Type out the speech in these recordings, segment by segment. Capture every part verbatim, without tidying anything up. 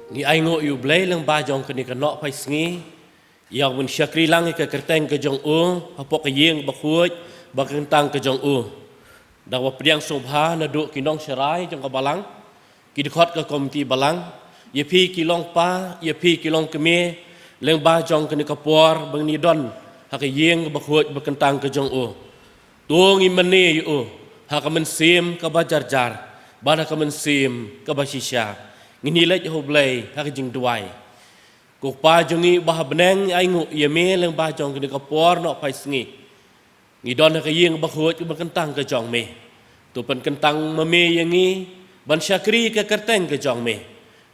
Ngi ainguh ïa U Blei lyngba jong kane ka nohphai sngi, ïa u ban shakri lang ïa ka kyrteng ka jong u hapoh ka ïing bakhuid bakyntang ka jong u. Da kaba pdiang sngewbha naduh ki nongsharai jong ka balang, ki dkhot ka komiti balang, ïa phi ki longpa, ïa phi ki longkmie, lyngba jong kane ka por ba ngin don ha ka ïing bakhuid bakyntang ka jong u. To ngin mane ïa u ha ka mynsiem kaba jarjar bad ha ka mynsiem kaba shisha. Ngin ïaleit ha U Blei ha ka jingduwai. Ko Kpa jong ngi uba ha bneng, ngi ainguh ïa me lyngba jong kane ka por nohphai sngi. Ngi don ha ka ïing bakhuid bakyntang ka jong me. To pynkyntang ma me ïa ngi ban shakri ka kyrteng ka jong me.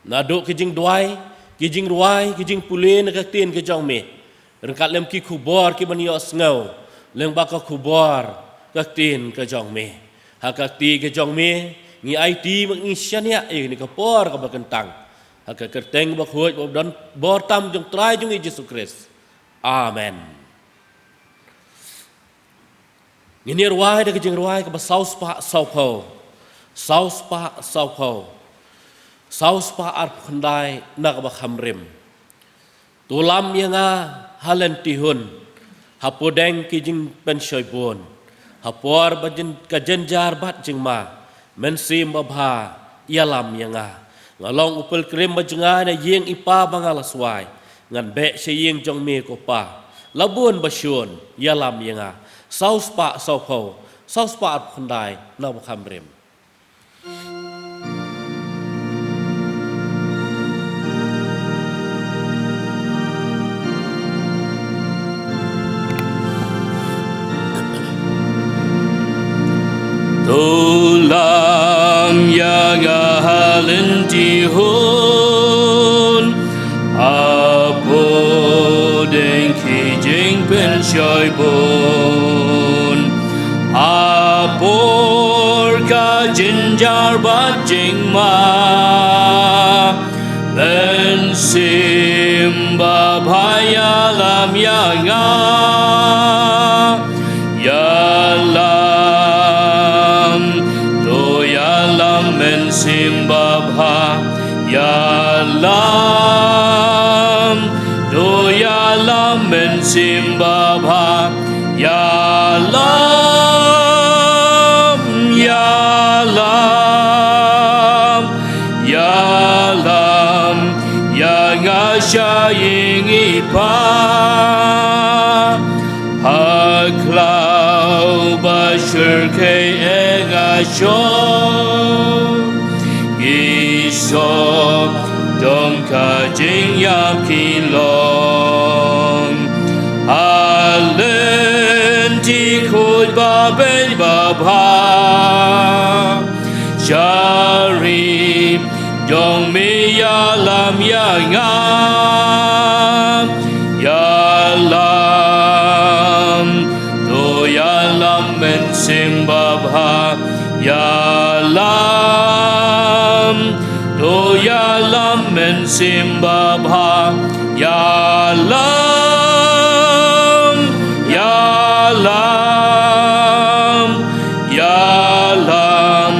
Naduh ki jingduwai, ki jingrwai, ki jingpule na ka ktien ka jong me, ryngkat lem ki khubor ki ban ïohsngew lyngba ka khubor ka ktien ka jong me. Ha ka kti ka jong me ngi aiti bad ngi shaniah ïa kane ka por kaba kyntang. Ha ka kyrteng bakhuid badon bor tam jong U Trai jong ngi Jisu Khrist. Amen. Ngin ïa rwai da ka jingrwai kaba saw spah saw phew, saw spah saw phew, saw spah arphew khyndai na kaba kham rim. To lam ïa nga ha lynti hun, ha pdeng ki jingpynshoi bun, ha por ba jyn-, ka jynjar bad jingma, Mynsiem Babha, ïalam ïa nga. Nga long u pilgrim ba jngai na ïing i Pa ba nga la swai. Ngan beh sha ïing jong me ko Pa. La bun ba shun, ïalam ïa nga. Saw spah saw phew, saw spah arphew khyndai na ba kham rim. To lam ïa nga ha lynti hun, ha pdeng ki jingpynshoi bun, ha por ka jynjar bad jingma. Mynsiem Babha ïalam ïa nga. Ïalam, to ïalam Mynsiem Babha. Ïalam, to ïalam Mynsiem Babha. Ïalam, ïalam, ïalam ïa nga sha ïing i Pa. Ha khlaw ba shyrkhei nga shong, i song jong ka jingïap ki long. Ha lynti khuid ba beit babha, sha ri jong me ïalam ïa nga. Ïalam, to ïalam Mynsiem Babha. Ïalam, to ïalam Mynsiem Babha. Ïalam, ïalam, ïalam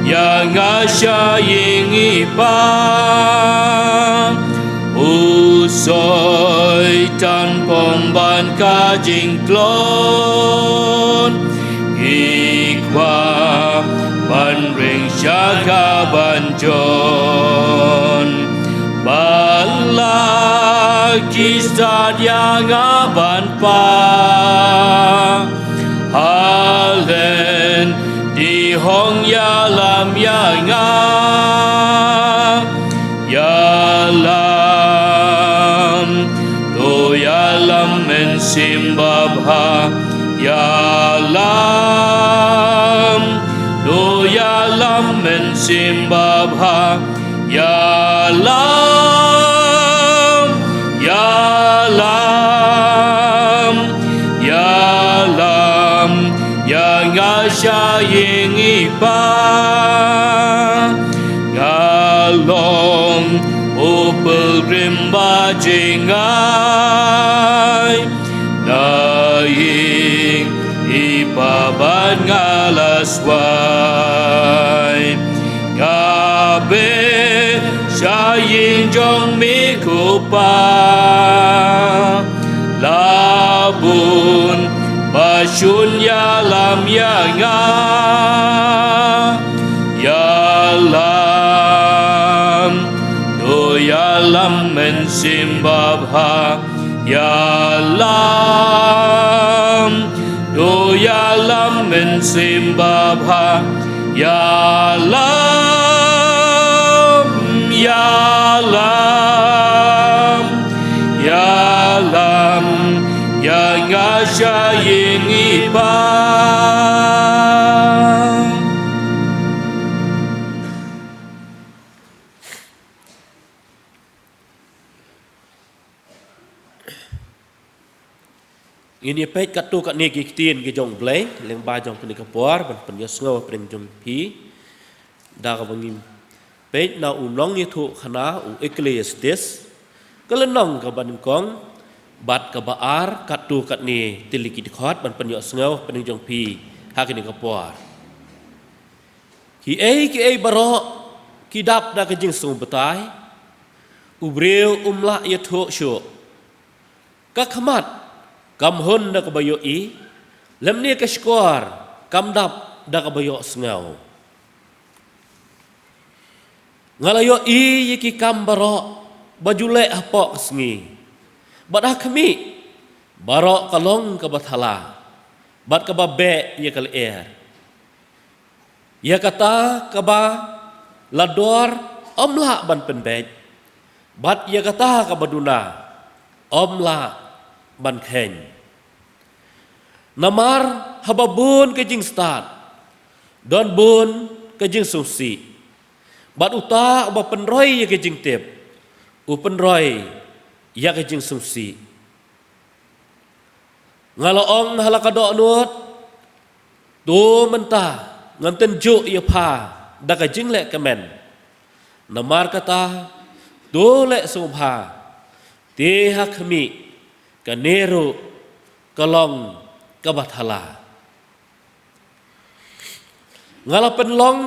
ïa nga sha ïing i Pa. U Soitan phong ban ka jingtlot, i kwah ban ring sha ka ban jon. Ba la ki stad ïa nga ban pah ha lynti hong. Ïalam ïa nga. Ïalam, to ïalam Mynsiem Babha. Ïalam, to ïalam Mynsiem Babha. Ïalam, ïalam, ïalam ïa nga sha ïing i Pa. Nga long u pilgrim ba jngai na ïing i Pa ba nga la swai. Nga beh Sha ïing jong me ko Pa, la bun ba shun ïalam ïa nga. Ïalam, to ïalam Mynsiem Bakhuid. Ïalam, to ïalam Mynsiem Bakhuid. Ïalam, ïalam, ïalam ïa nga sha ïing i Pa. Ngin ïa peit katto katne ki ktien ki jong U Blei lyngba jong kane ka por ban pynïohsngew hapdeng jong phi. Da kaba ngin peit na u nongïathuhkhana u Ecclesiastes, ka lynnong kaba nyngkong bad kaba ar, katto katne tylli ki dkhot ban pynïohsngew hapdeng jong phi ha kane ka por. Kiei kiei baroh ki dap da ka jingsngewbha, u briew um lah ïathuh shuh. Ka khmat kam hun da kaba ïohi, lymne ka shkor kam dap da kaba ïohsngew. Nga la ïohi ïa ki kam baroh ba ju leh hapoh ka sngi, bad ha khmih, baroh ka long kaba thala bad kaba beh ïa ka lyer. Ïa kata kaba la dor ym lah ban pynbeit, bad ïa kata kaba duna ym lah ban kheiñ. Namar haba bun ka jingstad, don bun ka jingsngewsih, bad uta uba pynroi ïa ka jingtip, u pynroi ïa ka jingsngewsih. Nga la ong ha la ka dohnud, to mynta ngan tynjuh ïa pha da ka jingleh kmen. Namar kata, to leh sngewbha, te ha khmih, kane ruh ka long kaba thala. Nga la pynlong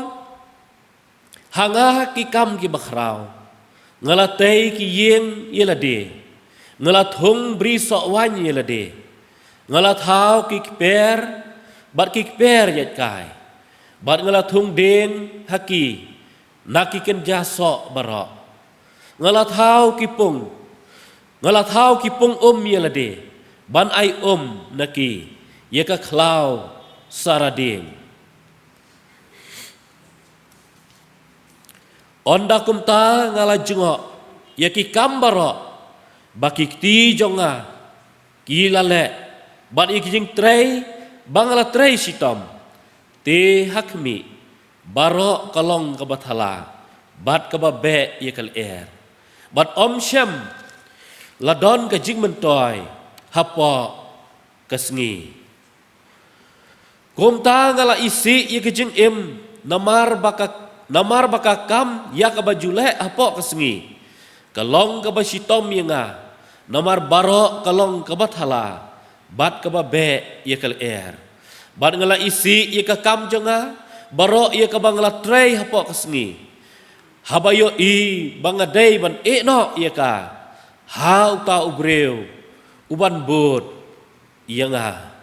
ha nga ki kam kiba khraw. Nga la tei ki ïing ïa lade. Nga la thung bri soh waiñ ïa lade. Nga la thaw ki kper bad ki kper ïaidkai, bad nga la thung dieng ha ki na ki kynja soh baroh. Nga la thaw ki pung, nga la thaw ki pung um ïa lade ban ai um na ki ïa ka khlaw sara dieng. Ynda kumta nga la jngoh ïa ki kam baroh ba ki kti jong nga ki la leh, bad ïa ki jingtrei ba nga la trei shitom. Te ha khmih, baroh ka long kaba thala bad kaba beh ïa ka lyer, bad ym shym la don ka jingmyntoi hapoh ka sngi. Kumta nga la isih ïa ka jingim namar ba ka, namar ba ka kam ïa kaba ju leh hapoh ka sngi ka long kaba shitom ïa nga. Namar baroh ka long kaba thala bad kaba beh ïa ka lyer, bad nga la isih ïa ka kam jong nga baroh ïa kaba nga la trei hapoh ka sngi, haba ïohi ba nga dei ban ïehnoh ïa ka ha uta u briew uban bud ïa nga.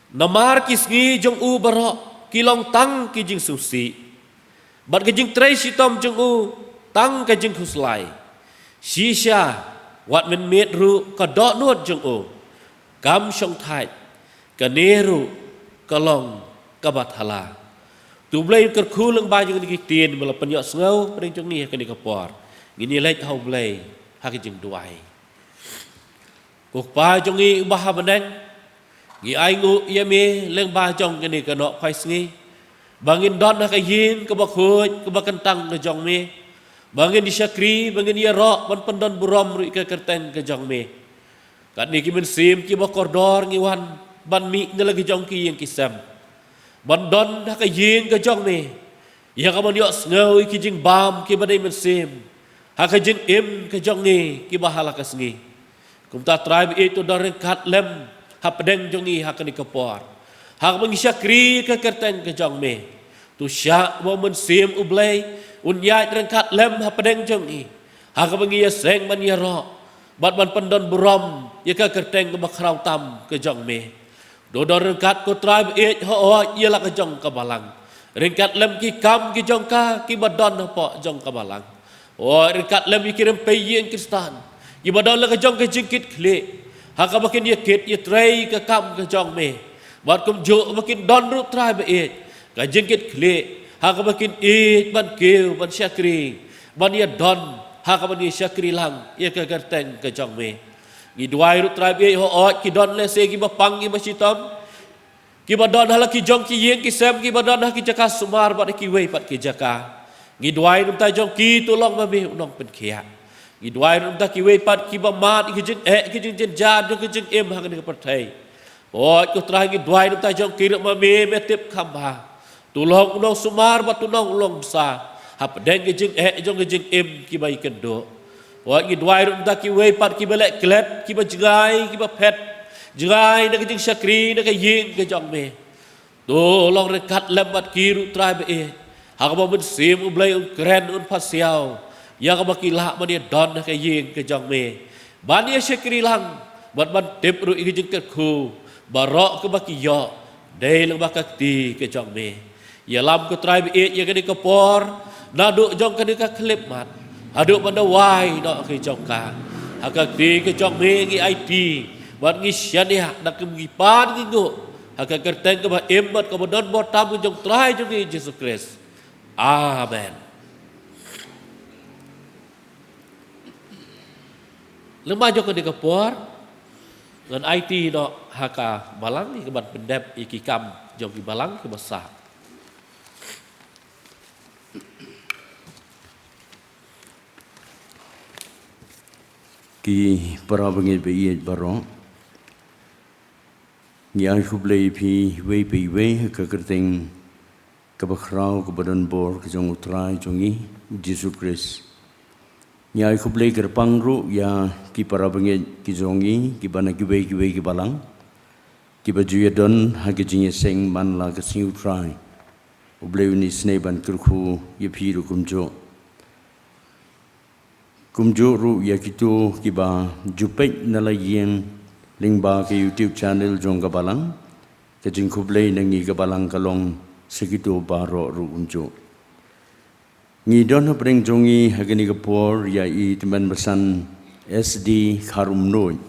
Namar ki sngi jong u baroh ki long tang ki jingsngewsih, bad ka jingtrei shitom jong u tang ka jingkhuslai. Shisha wat mynmiet ruh ka dohnud jong u kam shongthait, kane ruh ka long kaba thala. To U Blei un kyrkhu lyngba jong kine ki ktien ba la pynïohsngew hapdeng jong ngi ha kane ka por. Ngin ïaleit ha U Blei ha ka jingduwai. Ko Kpa jong ngi uba ha bneng, ngi ainguh ïa me lyngba jong kane ka nohkhwai sngi, ba ngin don ha ka ïing kaba khuid kaba kyntang ka jong me, ba ngin ïa shakri, ba ngin ïaroh ban pyndonburom ruh ïa ka kyrteng ka jong me. Katne ki mynsiem kiba kordor ngi wan ban mih na la ki jong ki ïing ki sem, ban don ha ka ïing ka jong me, ïa kaban ïohsngew ïa ki jingbam kiba dei mynsiem ha ka jingim ka jong ngi kiba ha la ka sngi. Kumta Trai ba ïeit, to don ryngkat lem hapdeng jong ngi ha kane ka por, ha kaba ngi shakri ka kyrteng ka jong me. To shah ba u Mynsiem U Blei Un ïaid ryngkat lem hapdeng jong ngi, ha kaba ngi ïaseng ban ïaroh bad ban pyndon burom ïa ka kyrteng kaba khraw tam ka jong me. To don ryngkat, ko Trai ba ïeit, hooid, ïa la ka jong ka balang, ryngkat lem ki kam ki jong ka kiba don hapoh jong ka balang. Hooid, ryngkat lem ïa ki rympei ïing Khristan kiba don la ka jong ka jingkitkhlieh ha kaba kin ïakit ïatrei ka kam ka jong me. Bad kumjuh ba kin don ruh, Trai ba ïeit, ka jingkitkhlieh ha kaba kin ïeit ban kiew, ban shakri, ban ïadon ha kaba kin ïashakri lang ïa ka kyrteng ka jong me. Ngi duwai ruh, Trai ba ïeit, hooid, ki don lehse kiba pang, kiba shitom, kiba don ha la ki jong ki ïing ki sem, kiba don ha ki jaka sumar bad ha kiwei pat ki jaka. Ngi duwai na ka bynta jong ki, to long ma me u nongpynkhiah. Ngi duwai ruh na ka bynta kiwei pat kiba mad ïa ki jingeh, ïa ki jingjynjar jong ka jingim ha kane ka pyrthei. Hooid, ko Trai, ngi duwai na ka bynta jong ki ruh, ma me me tip kham bha. To long u nongsumar bad to long u nongbsa hapdeng ki jingeh jong ki jingim kiba ïakynduh. Hooid, ngi duwai ruh na ka bynta kiwei pat kiba leh klet, kiba jngai, kiba phet jngai na ka jingshakri na ka ïing ka jong me. To long ryngkat lem bad ki ruh, Trai ba ïeit, ha kaba u Mynsiem U Blei un kren, un pasiaw ïa kaba ki lah ban ïadon ha ka ïing ka jong me, ban ïashakri lang bad ban tip ruh ïa ka jingkyrkhu baroh kaba ki ïoh dei lyngba ka kti ka jong me. Ïalam, ko Trai ba ïeit, ïa kane ka por, naduh jong kane ka khyllipmat haduh ban da wai noh ka jong ka, ha ka kti ka jong me ngi aiti bad ngi shaniah, da kum ngi pan ngi nguh ha ka kyrteng kaba im bad kaba don bor tam ka jong u Trai jong ngi Jisu Khrist. Amen. Lyngba jong kane ka por, ngan aiti noh ha ka balang ïa kaban pyndep ïa ki kam jong ki balang kiba sah. Ki para bangeit ba ïeit baroh, ngi ai khublei ïa phi iwei pa iwei ha ka kyrteng kaba khraw kaba don bor ka jong u Trai jong ngi Jisu Khrist. Ngi ai khublei kyrpang ruh ïa ki para bangeit ki jong ngi kiba na kiwei kiwei ki balang, kiba ju ïadon ha ka jingïaseng man la ka sngi u Trai. U Blei un isynei ban kyrkhu ïa phi ruh kumjuh. Kumjuh ruh ïa kito kiba ju peit na la ïing lyngba ka YouTube channel jong ka balang, ka jingkhublei na ngi ka balang ka long sa kito baroh ruh kumjuh. Ngi don hapdeng jong ngi ha kane ka por ïa i Tymmen Basan S D Kharumnuid,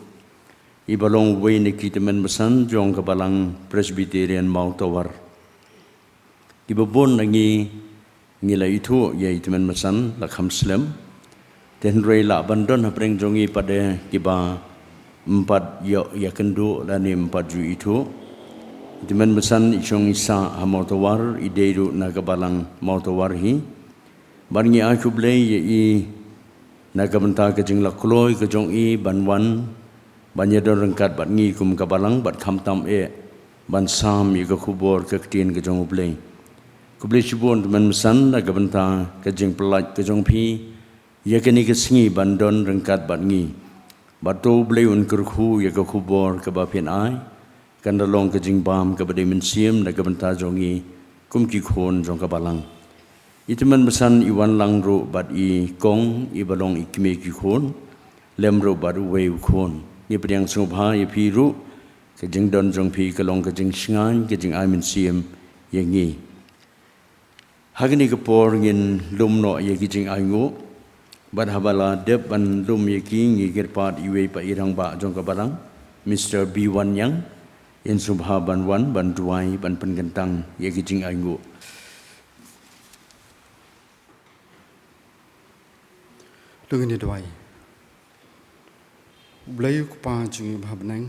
iba long uwei na ki Tymmen Basan jong ka balang Presbyterian Mawtawar. Kiba bun na ngi ngi la ithuh ïa i Tymmen Basan la kham slem. Te hynrei lah ban don hapdeng jong ngi pat de kiba ym pat ïoh ïakynduh lane ym pat ju ithuh. I Tymmen Basan i shong i sah ha Mawtawar, i dei ruh na ka balang Mawtawar hi. Bad ngi ai khublei ïa i na ka bynta ka jinglakhluit ka jong i ban wan ban ïadon ryngkat bad ngi kum ka balang bad khamtam eh ban sam ïa ka khubor ka ktien ka jong U Blei. Khublei shibun Tymmen Basan na ka bynta ka jingpyllait ka jong phi ïa kane ka sngi ban don ryngkat bad ngi. Bad to U Blei un kyrkhu ïa ka khubor kaba phin ai, kan da long ka jingbam kaba dei mynsiem na ka bynta jong ngi kum ki khun jong ka balang. I Tymmen Basan i wan lang ruh bad i kong iba long i kmie ki khun, lem ruh bad uwei u khun. Ngi pdiang sngewbha ïa phi ruh, ka jingdon jong phi ka long ka jingshngaiñ, ka jingai mynsiem ïa ngi. Ha kane ka por ngin lum noh ïa ki jingainguh. Bad haba la dep ban lum ïa ki, ngi kyrpad iwei pa i rangbah jong ka balang, Mister B Wanniang, in sngewbha ban wan ban duwai ban pynkyntang ïa ki jingainguh. To ngin ïa duwai. U Blei u Kpa jong ngi ba ha bneng,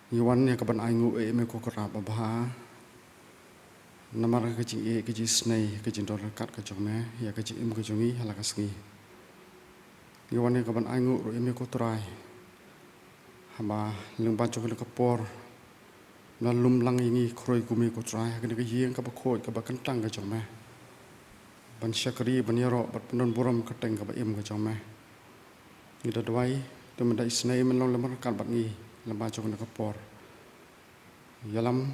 ngi wan ïa ka ban ainguh ïa me ko Kpa ba bha. Namar ka jingïeit, ka jingisynei, ka jingdon ryngkat ka jong me ïa ka jingim ka jong ngi ha la ka sngi. Ngi wan ïa ka ban ainguh ruh ïa me ko Trai, haba lyngba jong kane ka por la lum lang ïa ngi khroi kum me ko Trai ha kane ka ïing kaba khuid kaba kyntang ka jong me, ban shakri, ban ïaroh bad pyndon burom ka kyrteng kaba im ka jong me. Ngi da duwai, to men da isynei, men long lem ryngkat bad ngi lyngba jong kane ka por. Ïalam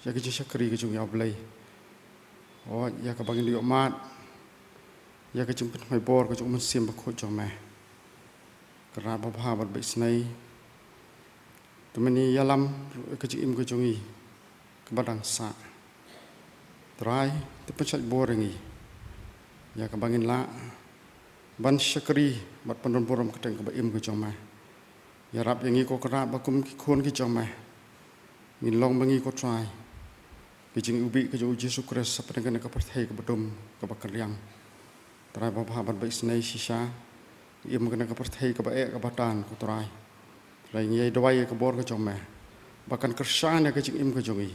ïa ka jingshakri ka jong ngi, A Blei. Hooid, ïa kaba ngin ïohmad ïa ka jingpynhmai bor ka jong u Mynsiem Bakhuid jong me. Kynrad babha bad baisnei, to men ïalam ruh ïa ka jingim ka jong ngi kaba dang sah. Trai, to pynshait bor ïa ngi ïa kaba ngin lah ban shakri bad pyndonburom kyrteng kaba im ka jong me. Ïarap ïa ngi ko Kynrad ba kum ki khun ki jong me ngin long ma ngi ko Trai ka jingïohi ka jong u Jisu Khrist hapdeng kane ka pyrthei kaba dum kaba kynriang. Trai babha bad baisnei shisha, im kane ka pyrthei kaba eh kaba tan ko Trai. Trai ngi ïai duwai ïa ka bor ka jong me ba kan kyrshan ïa ka jingim ka jong ngi.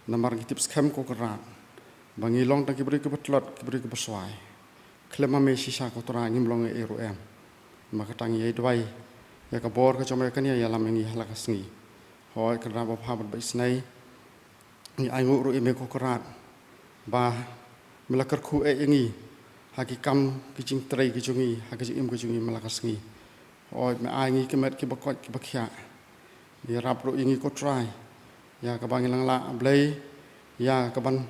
Namar ngi tip skhem ko Kynrad ba ngi long tang ki briew kiba tlot, ki briew kiba swai. Khlem ma me shisha ko Trai ngim long ei ei ruh em. Ma kata ngi ïai duwai ïa ka bor ka jong me kan ïalam ïa ngi ha la ka sngi. Hooid Kynrad babha bad baisnei, ngi ainguh ruh ïa me ko Kynrad ba me la kyrkhu eh ïa ngi ha ki kam ki jingtrei ki jong ngi, ha ki jingim ki jong ngi man la ka sngi. Hooid, me ai ngi ki met kiba koit kiba khiah. Ïarap ruh ïa ngi ko Trai ïa kaba ngin nang lah, Blei, ïa kaban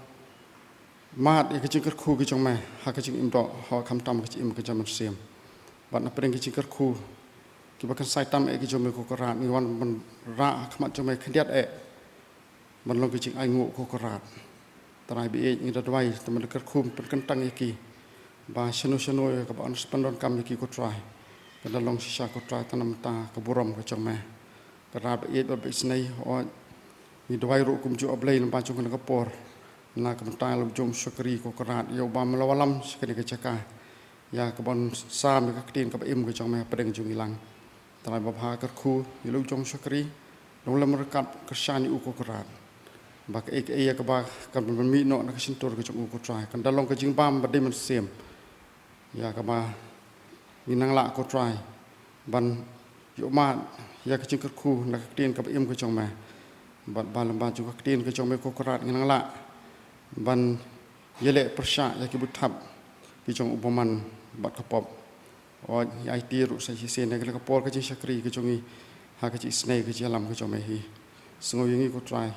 mad ïa ka jingkyrkhu ka jong me ha ka jingim doh, hooid, khamtam ka jingim ka jong u Mynsiem. Bad na pdeng ka jingkyrkhu kiba kynsai tam eh ka jong me ko Kynrad, ngi wan ban rah ha khmat jong me khyndiat eh ban long ka jingainguh ko Kynrad. Trai ba ïeit, ngi da duwai to men da kyrkhu pynkyntang ïa ki ba shano shano ïa kaba yn sa pyndonkam ïa ki ko Trai, kan da long shisha ko Trai tang namar ka burom ka jong me. Kynrad ba ïeit bad baisnei, hooid, ngi duwai ruh kumjuh, A Blei, lyngba jong kane ka por, na ka bynta la u jong u shakri ko Kynrad, ïa uba me la wallam sha kane ka jaka ïa kaban sam ïa ka ktien kaba im ka jong me hapdeng jong ngi lang. Trai babha, kyrkhu ïa la u jong u shakri, long lem ryngkat, kyrshan ïa u ko Kynrad ba kaei kaei ïa kaba kan ban mih noh na ka shyntur ka jong u ko Trai, kan da long ka jingbam ba dei mynsiem ïa kaba ngin nang lah ko Trai ban ïohmad ïa ka jingkyrkhu na ka ktien kaba im ka jong me. Bad ba lyngba jong ka ktien ka jong me ko Kynrad ngin nang lah ban ïaleh pyrshah ïa ki bthap ki jong u bymman bad ka pop. Hooid, ngi aiti ruh sa shisien ïa kane ka por ka jingshakri ka jong ngi ha ka jingisynei ka jingïalam ka jong me hi. Sngew ïa ngi ko Trai,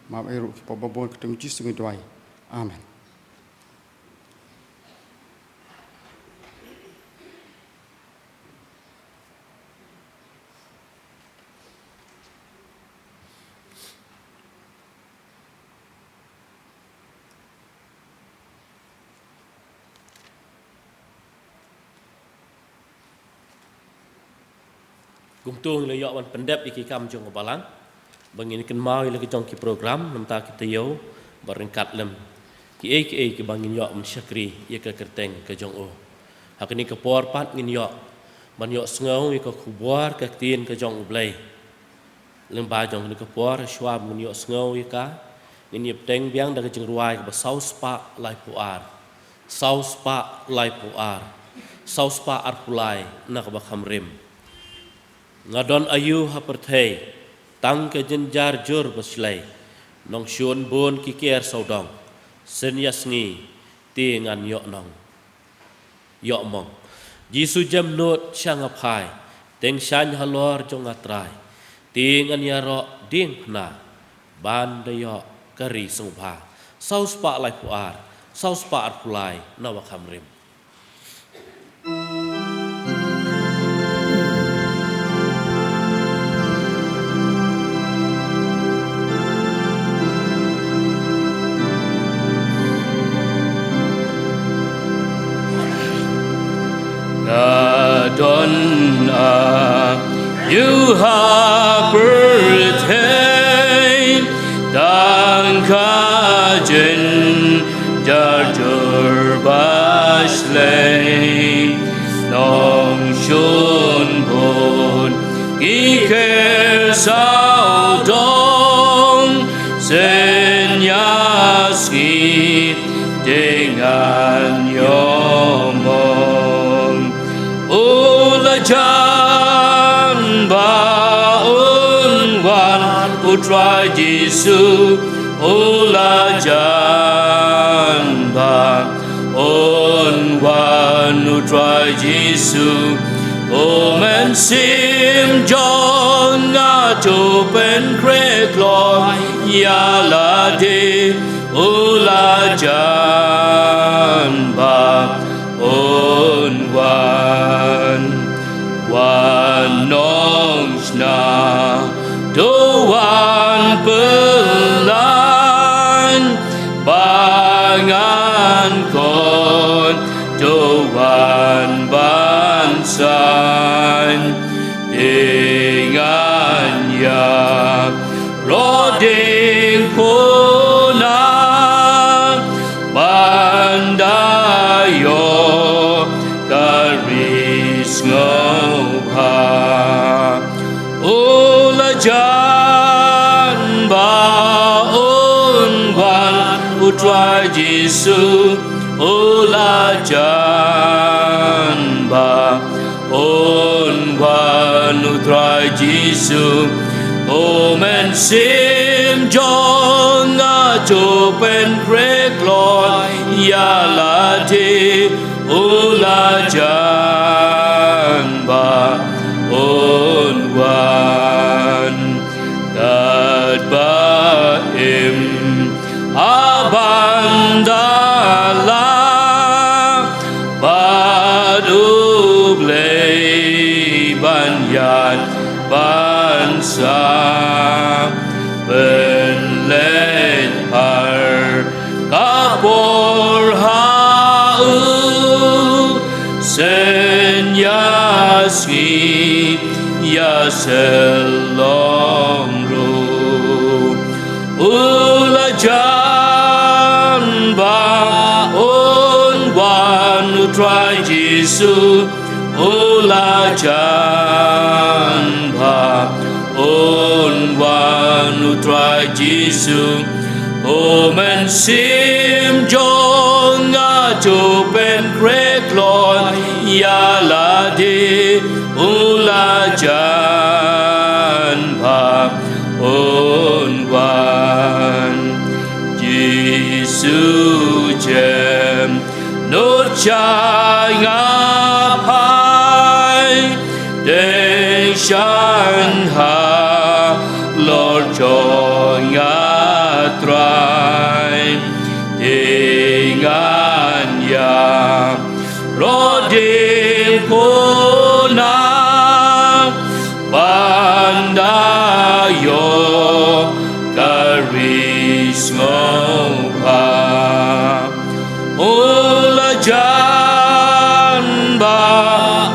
map ei ruh ki pop babun, ha ka kyrteng u Jisu ngi duwai. Amen. Kumto ngi la ïoh ban pyndep ïa ki kam jong ka balang, ba ngin kynmaw ïa la ki jong ki program, namar ki taïew, ba ryngkat lem kiei kiei kiba ngin ïoh ban shakri ïa ka kyrteng ka jong u. Ha kane ka por pat ngin ïoh ban ïohsngew ïa ka khubor ka ktien ka jong U Blei. Lyngba jong kane ka por, shuwa ba ngin ïohsngew ïa ka, ngin ïa bteng biang da ka jingrwai kaba saw spah laiphew ar. Saw spah laiphew ar. Saw spah arphew lai na kaba kham rim. Nga don aïu ha pyrthei, tang ka jynjar jur bashlei. Nongshun bun ki ker sawdong, sien ïa sngi, te ngan ïoh nong. Ïoh mong. Jisu jem nud sha nga phai, tyngshaiñ halor jong nga Trai. Te ngan ïaroh diengphna, ban da ïoh ka ri sngewbha. Saw spah laiphew ar, saw spah arphew lai, na kaba kham rim. Nga don aïu ha pyrthei, tang ka jynjar jur bashlei. Nongshun bun ki ker sawdong, sien ïa sngi, te ngan ïoh mong. U la jan ba un wan, u Trai Jisu, u la jan ba un wan, u Trai Jisu. U Mynsiem jong nga, to pynkhreh kloi ïa lade, u la jan U Trai Jisu, u la jan ba un wan u Trai Jisu, u mynsiem jong nga u pynkreh kloi ïa lade, u la jan ba un wan. Katba im ha ban da la bad U Blei ban ïaid ban sah, pynleit bha ka por ha u, sien ïa sngi ïa shlong ruh. U la jan ba un wan u Trai Jisu, u la jan ba un wan u Trai Jisu, u mynsiem jong nga u pynkreh kloi ïa lade, u la jan ba un wan. Jisu jem nud sha nga phai, dei sha halor jong nga Trai, dei ngan ïa rodi kuna ban da ïoh ka ri sngewbha. U la jan ba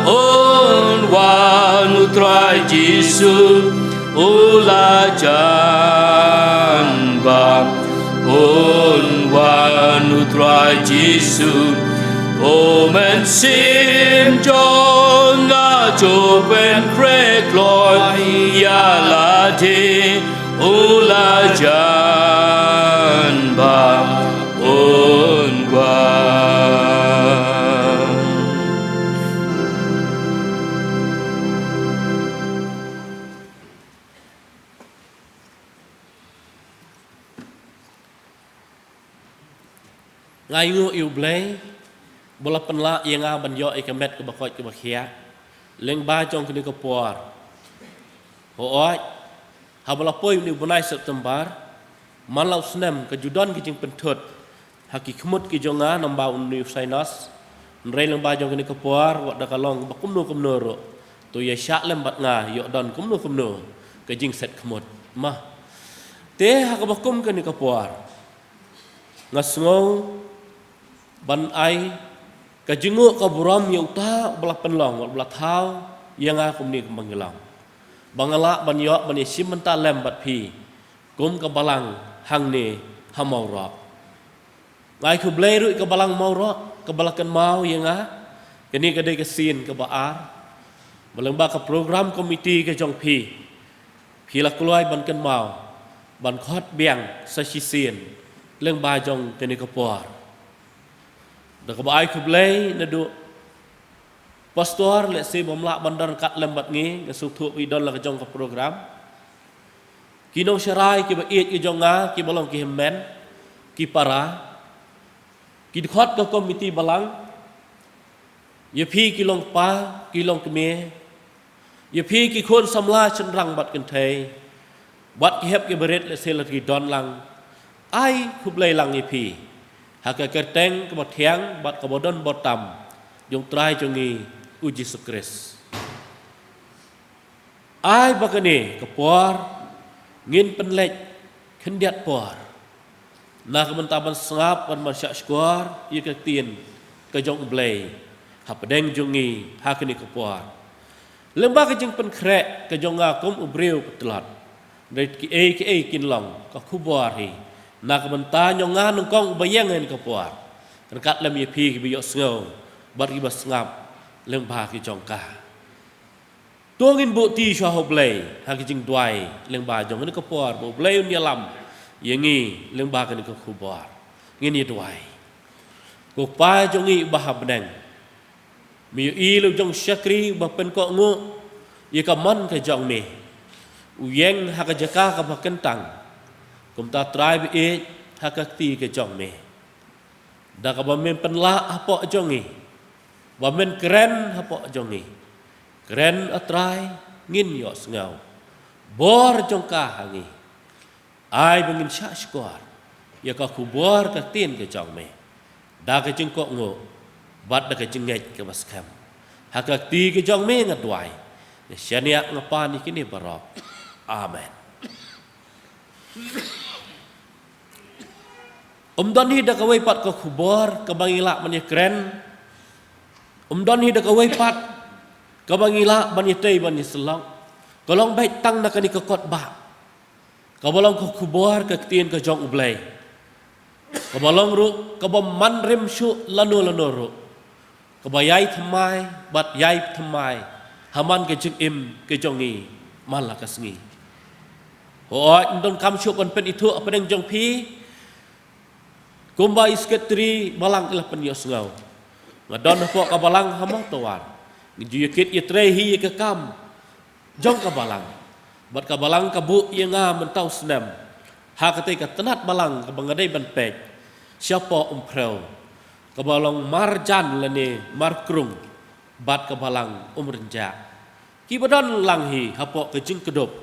un wan u Trai Jisu, u la jan ba un wan u Trai Jisu, u mynsiem jong nga u pynkreh kloi ïa lade, u la jan ba un wan. Nga ainguh ïa U Blei ba u la pynlah ïa nga ban ïoh ïa ka met kaba koit kaba khiah lyngba jong kane ka por. Hooid, haba la poi une u bnai September, man la u snem ka ju don ka jingpynthut ha ki khmut ki jong nga namar une u sinus. Hynrei lyngba jong kane ka por, wat da ka long ba kumno kumno ruh, to ïa shah lem bad nga ïoh don kumno kumno ka jingset khmut. Mah, te ha kaba kum kane ka por, nga sngew ban ai ka jingnguh ka burom ïa uta uba la pynlong, uba la thaw ïa nga kumne kumba ngi long, ba nga lah ban ïoh ban ïashim bynta lem bad phi kum ka balang hangne ha Mawroh. Nga ai khublei ruh ïa ka balang Mawroh kaba la kynmaw ïa nga. Kane ka dei ka sien kaba ar ba lyngba ka program committee ka jong phi, phi la kloi ban kynmaw ban khot biang sa shisien lyngba jong kane ka por. Da kaba ai khublei naduh pastor, lehse bym lah ban don ryngkat lem bad ngi, nga sngewthuh ba i don la ka jong ka program. Ki nongsharai kiba ïeit ki jong nga, kiba long ki hynmen ki para, ki dkhot ka komiti balang, ïa phi ki long kpa ki long kmie, ïa phi ki khun samla shynrang bad kynthei, bad ki hep ki barit lehse la ki don lang, ai khublei lang ïa phi ha ka kyrteng kaba thiang bad kaba don bor tam jong U Trai jong ngi U Jisu Khrist. Ai ba kane ka por ngin pynleit khyndiat por na ka bynta ban sngap bad ban shahshkor ïa ka ktien ka jong U Blei hapdeng jong ngi ha kane ka por. Lyngba ka jingpynkhreh ka jong nga kum u briew ba tlot, hynrei kiei kiei kin long ka khubor hi na ka bynta jong nga nyngkong uba ïeng ha kane ka por, ryngkat lem ïa phi kiba ïohsngew bad kiba sngap lyngba ki jong ka. To ngin buh ti shuwa ha U Blei ha ki jingduwai lyngba jong kane ka por ba U Blei un ïalam ïa ngi lyngba kane ka khubor. Ngin ïa duwai. Ko Kpa jong ngi uba ha bneng, me ïohi ïa la u jong shakri uba pynkohnguh ïa ka mon ka jong me. U ïeng ha ka jaka kaba kyntang. Kumta Trai ba ïeit, ha ka kti ka jong me, da kaba men pynlah hapoh jong ngi, ba men kren hapoh jong ngi. Kren, A Trai, ngin ïohsngew bor jong ka ha ngi. Ai ba ngin shah shkor ïa ka khubor ka ktien ka jong me, da ka jingkohnguh bad da ka jingngeit kaba skhem. Ha ka kti ka jong me nga duwai, nga shaniah, nga pan ïa kine baroh. Amen. Ym don hi da kawei pat ka khubor kaba ngi lah ban ïakren. Ym don hi da kawei pat kaba ngi lah ban ïatei ban ïasyllok. Ka long beit tang na kane ka kot ba, kaba long ka khubor ka ktien ka jong U Blei, kaba long ruh kaba man rim shuh lano lano ruh, kaba ïai thymmai bad ïai thymmai ha man ka jingim ka jong ngi man la ka sngi. Hooid, ym donkam shuh ban pynithuh hapdeng jong phi. Kumba i sekretari balang i la pynïohsngew, nga don hapoh ka balang ha Mawtawar. Nga ju ïakit ïatrei hi ïa ka kam jong ka balang, bad ka balang ka buh ïa nga mynta u snem ha katei ka tnat balang kaba nga dei ban peit shapoh Umphrew, kaba long marjan lane markrung bad ka balang Umrynjah, kiba don lang hi hapoh ka jingkdup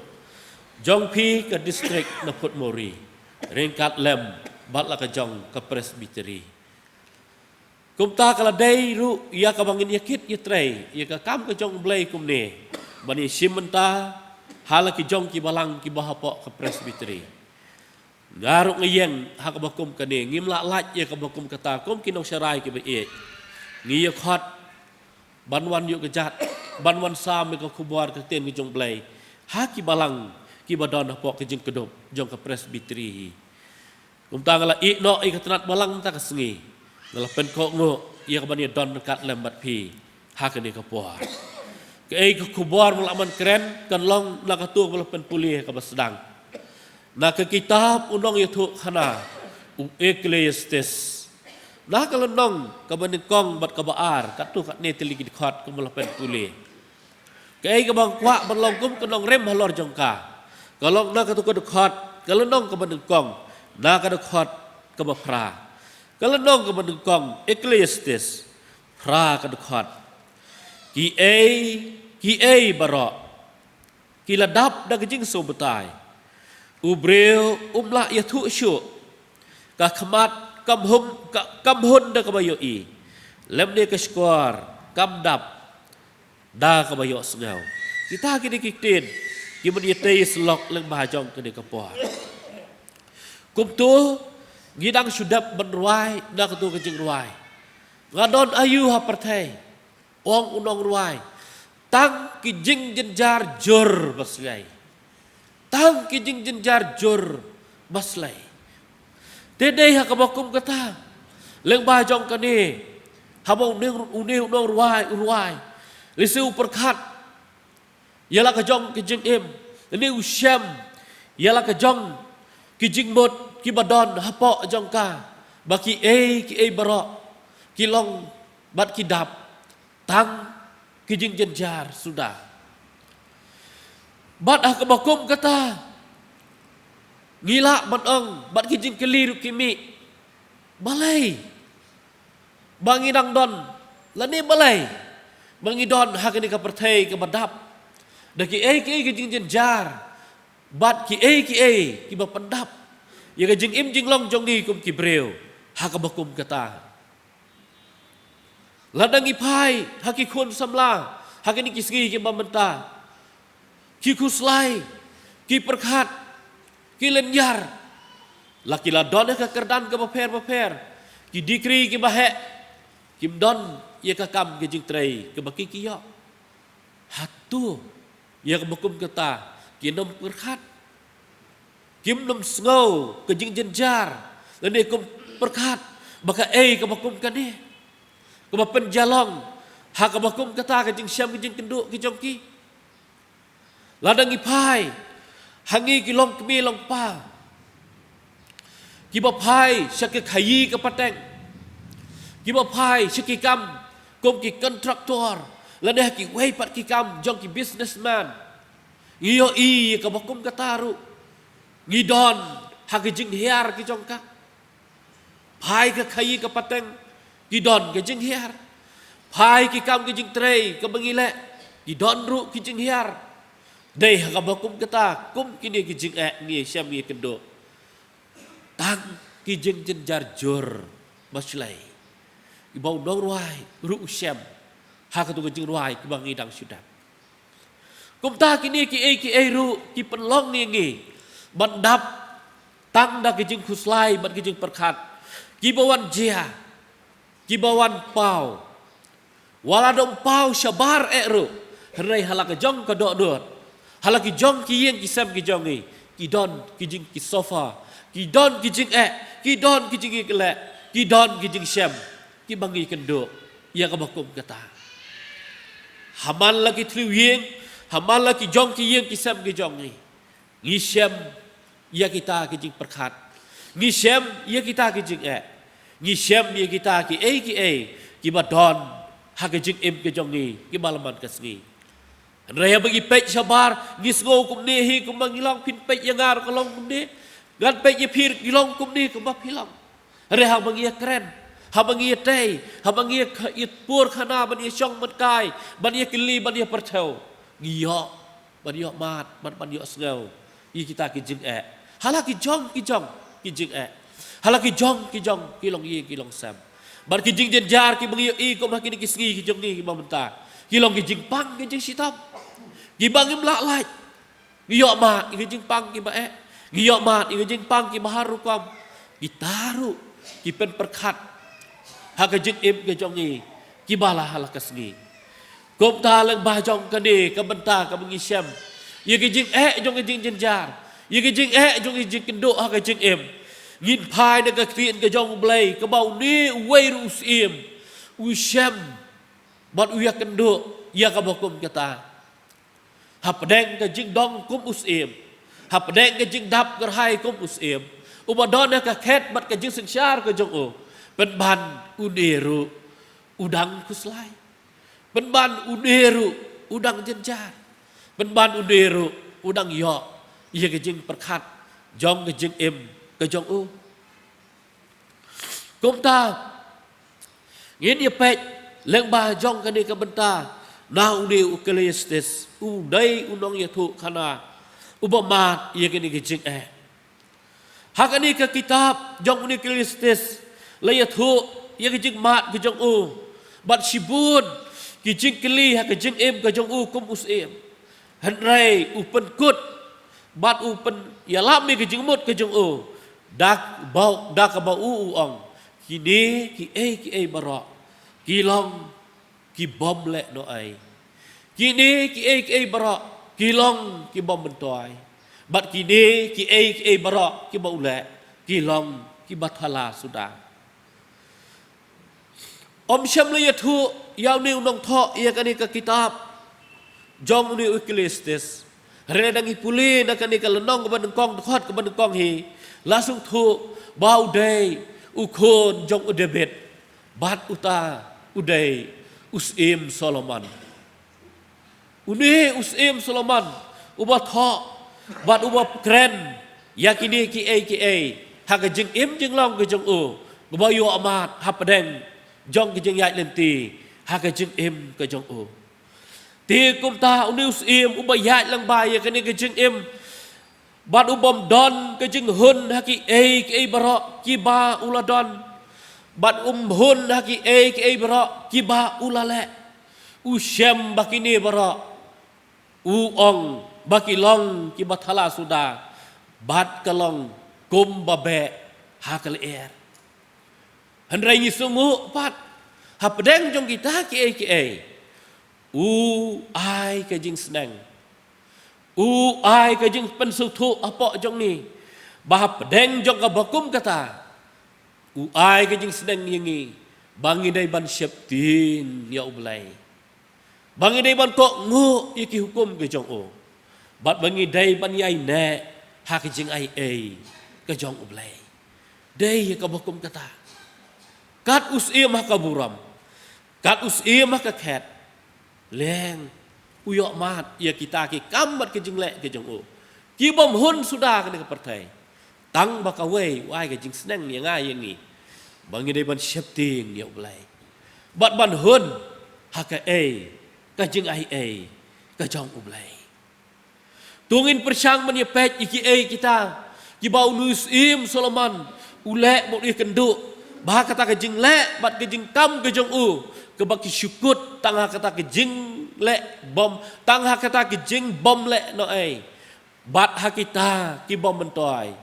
jong phi ka distrik na Phutmori, ryngkat lem bad la ka jong ka Presbytery. Kumta ka la dei ruh ïa kaba ngin ïakit ïatrei ïa ka kam ka jong U Blei kumne, ban ïashim bynta ha la ki jong ki balang kiba hapoh ka Presbytery. Nga ruh nga ïeng ha kaba kum kane, ngim lah lait ïa kaba kum kata kum ki nongsharai kiba ïeit. Ngi ïa khot ban wan ïuh kjat, ban wan sam ïa ka khubor ka ktien ka jong U Blei ha ki balang kiba don hapoh ka jingkdup jong ka Presbytery hi. Kumta nga la ïeh noh ïa ka tnat balang mynta ka sngi, nga la pynkohnguh ïa kaban ïadon ryngkat lem bad phi ha kane ka por. Kaei ka khubor ba nga lah ban kren kan long na kato kaba la pynpule kaba sdang na ka kitab u nongïathuhkhana u Ecclesiastes, na ka lynnong kaba nyngkong bad kaba ar, katto katne tylli ki dkhot kumba la pynpule. Kaei kaba nga kwah ban long kum ka nongrim halor jong ka, ka long na kato ka dkhot, ka lynnong kaba nyngkong, na ka dkhot kaba phra. Ka lynnong kaba nyngkong, Ecclesiastes, phra ka dkhot. Kiei kiei baroh ki la dap da ka jingsngewbha. U briew um lah ïathuh shuh. Ka khmat kam hum, ka, kam hun da kaba ïohi, lymne ka shkor kam dap da kaba ïohsngew. Kita kine ki ktien kiban ïatei ïasyllok lyngba jong kane ka por. Kumto ngi dang shu dep ban rwai na kato ka jingrwai. Nga don aïu ha pyrthei, ong u nongrwai, tang ki jingjynjar jur ba slei. Tang ki jingjynjar jur ba slei. Te dei ha kaba kum kata, lyngba jong kane, haba une, une u nongrwai u rwai, lehse u pyrkhat ïa la ka jong ka jingim, lane u shem ïa la ka jong ki jingmut kiba don hapoh jong ka, ba kiei kiei baroh ki long bad ki dap tang ki jingjynjar suda. Bad ha kaba kum kata, ngi lah ban ong, bad ki jingkylli ruh ki mih, balei ba ngi dang don, lane balei ba ngi don ha kane ka pyrthei kaba dap da kiei kiei ki jingjynjar, bad kiei kiei kiba pyndap ïa ka jingim jinglong jong ngi kum ki briew ha kaba kum kata. Lada ngi phai ha ki khun samla ha kine ki sngi kiba mynta, ki khuslai, ki pyrkhat, ki lynñiar, la ki la don ha ka kyrdan kaba pher bapher, ki degree kiba heh, kim don ïa ka kam ka jingtrei kaba ki ki ïoh. Hato ïa kaba kum kata kim nym pyrkhat? Kim nym sngew ka jingjynjar, lane kim pyrkhat ba kaei kaba kum kane kaba pynjah long ha kaba kum kata ka jingshem ka jingkynduh ka jong ki? Lada ngi phai ha ngi ki longkmie longkpa, Kiba phai sha ki khaïi ka pateng, kiba phai sha ki kam kum ki kontraktor, lane ha kiwei pat ki kam jong ki businessman, ngi ïohi ïa kaba kum kata ruh, ngi don ha ki jinghiar ki jong ka. Phai ka khaïi ka pateng, ki don ki jinghiar. Phai ki kam ki jingtrei kaba ngi leh, ki don ruh ki jinghiar. Dei ha kaba kum kata, kum kine ki jingeh ngi shem ngi kynduh. Tang ki jingjynjar jur ba shlei, kiba u nongrwai ruh u shem ha kato ka jingrwai kaba ngi dang shu dep. Kumta kine kiei kiei ruh ki pynlong ïa ngi ban dap tang da ki jingkhuslai bad ki jingpyrkhat, kiba wan jia, kiba wan paw. Wat la dang paw shabar eh ruh, hynrei ha la ka jong ka dohnud, ha la ki jong ki ïing ki sem ki jong ngi, ki don ki jing, ki suffer, ki don ki jingeh, ki don ki jingïaleh, ki don ki jingshem, kiba ngi kynduh ïa kaba kum kata. Ha man la ki thliew ïing, ha man la ki jong ki ïing ki sem ki jong ngi, ngi shem ïa kita ki jingpyrkhat, ngi shem ïa kita ki jingeh, ngi shem ïa kita kiei kiei kiba don ha ka jingim ka jong ngi, kiba la man ka sngi. Hynrei haba ngi peit shabar, ngi sngew kumne hi, kumba ngi long, phin peit ïa nga ruh ka long kumne, ngan peit ïa phi ruh ki long kumne, kumba phi long. Hynrei haba ngi ïakren, haba ngi ïatei, haba ngi ïa kha-, ïa pur khana ban ïa shong ban kai, ban ïa kylli, ban ïa pyrthew, ngi ïoh ban ïoh mad, ban, ban ïoh sngew ïa kita ki jingeh ha la ki jong ki jong ki jingeh, ha la ki jong ki jong ki longïing ki longsem. Bad ki jingjynjar kiba ngi ïohi kum ha kine ki sngi ki jong ngi kiba mynta, ki long ki jingpang ki jingshitom, kiba ngim lah lait. Ngi ïoh mad ïa ki jingpang kiba eh, ngi ïoh mad ïa ki jingpang kiba har rukom. Kita ruh ki pynpyrkhat ha ka jingim ka jong ngi, kiba la ha la ka sngi. Kumta lyngba jong kane ka bynta kaba ngi shem ïa ki jingeh jong ki jingjynjar, ïa ki jingeh jong ki jingkynduh ha ka jingim, ngin phai na ka ktien ka jong U Blei, kaba une uwei ruh u syiem u shem bad u ïakynduh ïa kaba kum kata. Hapdeng ka jingdong kum u syiem, hapdeng ka jingdap kyrhai kum u syiem, uba don ha ka khet bad ka jingsynshar ka jong u, pynban une ruh u dang khuslai, pynban une ruh u dang jynjar, pynban une ruh u dang ïoh ïa ka jingpyrkhat jong ka jingim ka jong u. Kumta ngin ïa peit lyngba jong kane ka bynta na une u Ekklesiastes, u dei u nongïathuhkhana uba mad ïa kane ka jingeh. Ha kane ka kitab jong une u Ekklesiastes la ïathuh ïa ka jingmad ka jong u bad shibun ki jingkylli ha ka jingim ka jong u kum u syiem. Hynrei u pynkut bad u pynïalam ïa ka jingmut ka jong u da ba, da kaba u, u ong, kine kiei kiei baroh ki long ki bym leh noh ei. Kine kiei kiei baroh ki long ki bym myntoi. Bad kine kiei kiei baroh kiba u leh ki long kiba thala suda. Ym shym la ïathuh ïa une u nongthoh ïa kane ka kitab jong une u Ekklesiastes. Hynrei lada ngi pule na kane ka lynnong kaba nyngkong, dkhot kaba nyngkong hi, la sngewthuh ba u dei u khun jong u Dabid bad uta u dei u syiem Solomon. Une u syiem Solomon uba thoh bad uba kren ïa kine kiei kiei ha ka jingim jinglong ka jong u, uba ïoh mad hapdeng jong ka jingïaid lynti ha ka jingim ka jong u. Te kumta une u syiem uba ïaid lyngba ïa kane ka jingim bad u bym don ka jinghun ha kiei kiei baroh kiba u la don, bad um hun ha kiei kiei baroh kiba u la leh. U shem ba kine baroh, u ong ba ki long kiba thala suda bad ka long kumba beh ha ka lyer. Hynrei ngi sngewnguh pat hapdeng jong kita kiei kiei, u ai ka jingsneng, u ai ka jingpynsngewthuh hapoh jong ngi ba hapdeng jong kaba kum kata, u ai ka jingsneng ïa ngi ba ngi dei ban sheptieng ïa U Blei, ba ngi dei ban kohnguh ïa ki hukum ka jong u, bad ba ngi dei ban ïaineh ha ka jingaiei ka jong U Blei. Dei ïa kaba kum kata. Kat u syiem ha ka burom, kat u syiem ha ka khet, leng u ïohmad ïa kita ki kam bad ki jingleh ki jong u, ki bym hun suda kane ka pyrthei. Tang ba kawei u ai ka jingsneng ïa nga ïa ngi, ba ngi dei ban sheptieng ïa U Blei bad ban hun ha kaei ka jingaiei ka jong U Blei. To ngin pyrshang ban ïa peit ïa kiei kita kiba une u syiem Solomon u leh bad u ïakynduh ba kata ka jingleh bad ka jingkam ka jong u, kaba ki shu kut tang ha kata ka jingleh bym, tang ha kata ka jingbym leh noh ei, bad ha kita kiba myntoi,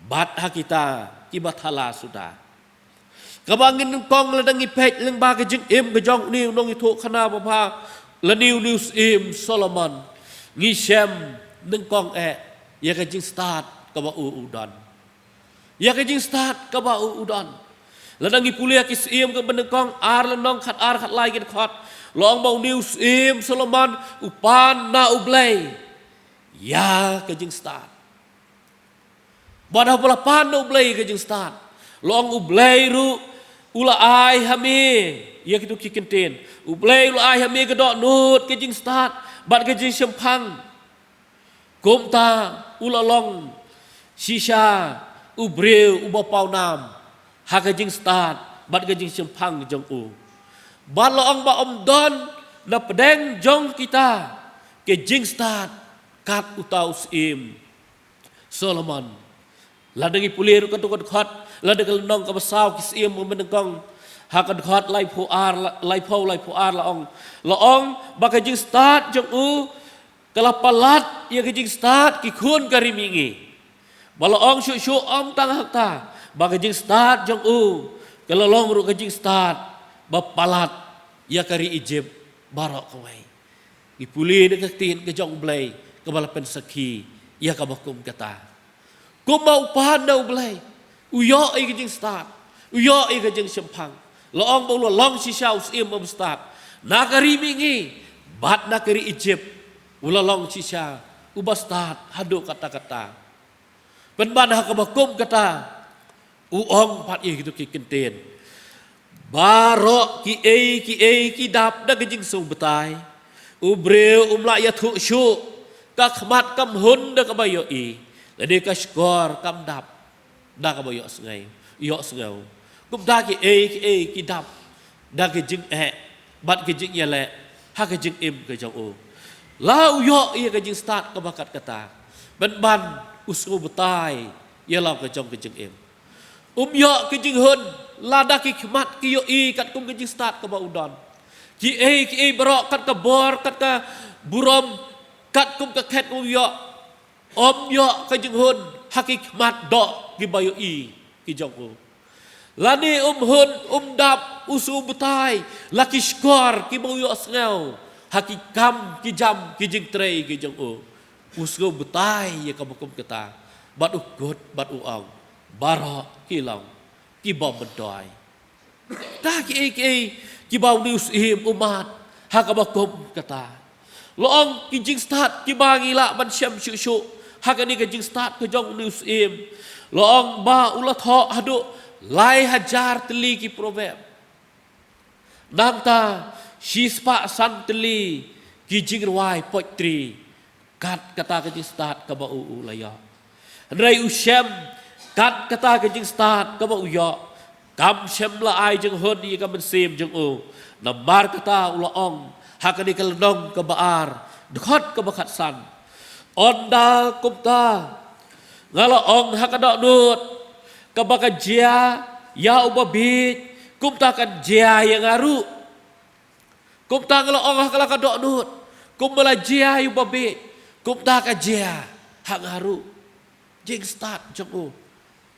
bad ha kita kiba thala suda. Kaba ngin nyngkong lada ngi peit lyngba ka jingim ka jong une u nongïathuhkhana babha lane une u syiem Solomon, ngi shem nyngkong eh ïa ka jingstad kaba u u don. Ïa ka jingstad kaba u u don. Lada ngi pule ïa ki Syiem kaba nyngkong ar lynnong khat ar khat lai ki dkhot, la ong ba une u syiem Solomon u pan na U Blei ïa ka jingstad. Bad haba la pan na U Blei ka jingstad, la ong U Blei ruh u la ai ha me ïa kito ki kyntien. U Blei u la ai ha me ka dohnud ka jingstad bad ka jingshemphang. Kumta u la long shisha u briew uba pawnam ha ka jingstad bad ka jingshemphang jong u. Bad la ong ba ym don na pdeng jong kita ka jingstad kat uta u syiem Solomon. Lada ngi pule ruh katto ka dkhot, lada ka lynnong kaba saw ki Syiem kaba nyngkong, ha ka dkhot laiphew ar, laiphew laiphew ar la ong. La ong ba ka jingstad jong u ka la palat ïa ka jingstad ki khun ka ri mihngi. Ba la ong shuh shuh ym tang ha kata, ba ka jingstad jong u ka la long ruh ka jingstad ba palat ïa ka ri Ijipt baroh kawei. Ngi pule na ka ktien ka jong U Blei kaba la pynsakhi ïa kaba kum kata. Kumba u pan na U Blei, u ïoh ïa ka jingstad, u ïoh ïa ka jingshemphang. La ong ba u la long shisha u syiem uba stad na ka ri mihngi bad na ka ri Ijipt, u la long shisha uba stad haduh katta katta. Pynban ha kaba kum kata, u ong pat ïa kito ki kyntien. Baroh kiei kiei ki dap da ka jingsngewbha. U briew um lah ïathuh shuh, ka khmat kam hun da kaba ïohi, lane ka shkor kam dap da kaba ïohsngew, ïohsngew. Kumta kiei kiei ki dap da ka jingeh bad ka jingïaleh ha ka jingim ka jong u. La u ïoh ïa ka jingstad kaba kat kata, pynban u sngewbha ïa la ka jong ka jingim. Um ïoh ka jinghun lada ki khmat ki ïohi katkum ka jingstad kaba u don. Kiei kiei baroh kat ka bor, kat ka burom, katkum ka khet um ïoh. Um ïoh ka jinghun ha ki khmat doh kiba ïohi ki jong u. Lane um hun, um dap, u sngewbha la ki shkor kiba u ïohsngew ha ki kam ki jam ki jingtrei ki jong u. U sngewbha ïa kaba kum kata, bad u kut bad u ong, baroh ki long kiba myntoi. Ta kiei kiei kiba une u syiem u mad ha kaba kum kata. La ong ki jingstad kiba ngi lah ban shem shuh shuh ha kane ka jingstad ka jong une u syiem. La ong ba u la thoh haduh lai hajar tylli ki proverb. Nangta shispah san tylli ki jingrwai poetry. Kat kata ka jingstad kaba u u la ïoh. Hynrei u shem kat kata ka jingstad kaba u ïoh, kam shem la ai jinghun ïa ka mynsiem jong u. Namar kata u la ong ha kane ka lynnong kaba ar, dkhot kaba khatsan. Ynda kumta nga la ong ha ka dohnud, kaba ka jia ïa uba bieit, kumta kan jia ïa nga ruh. Kumta nga la ong ha ka la ka dohnud, kumba la jia ïa uba bieit, kumta ka jia ha nga ruh. Jingstad jong u.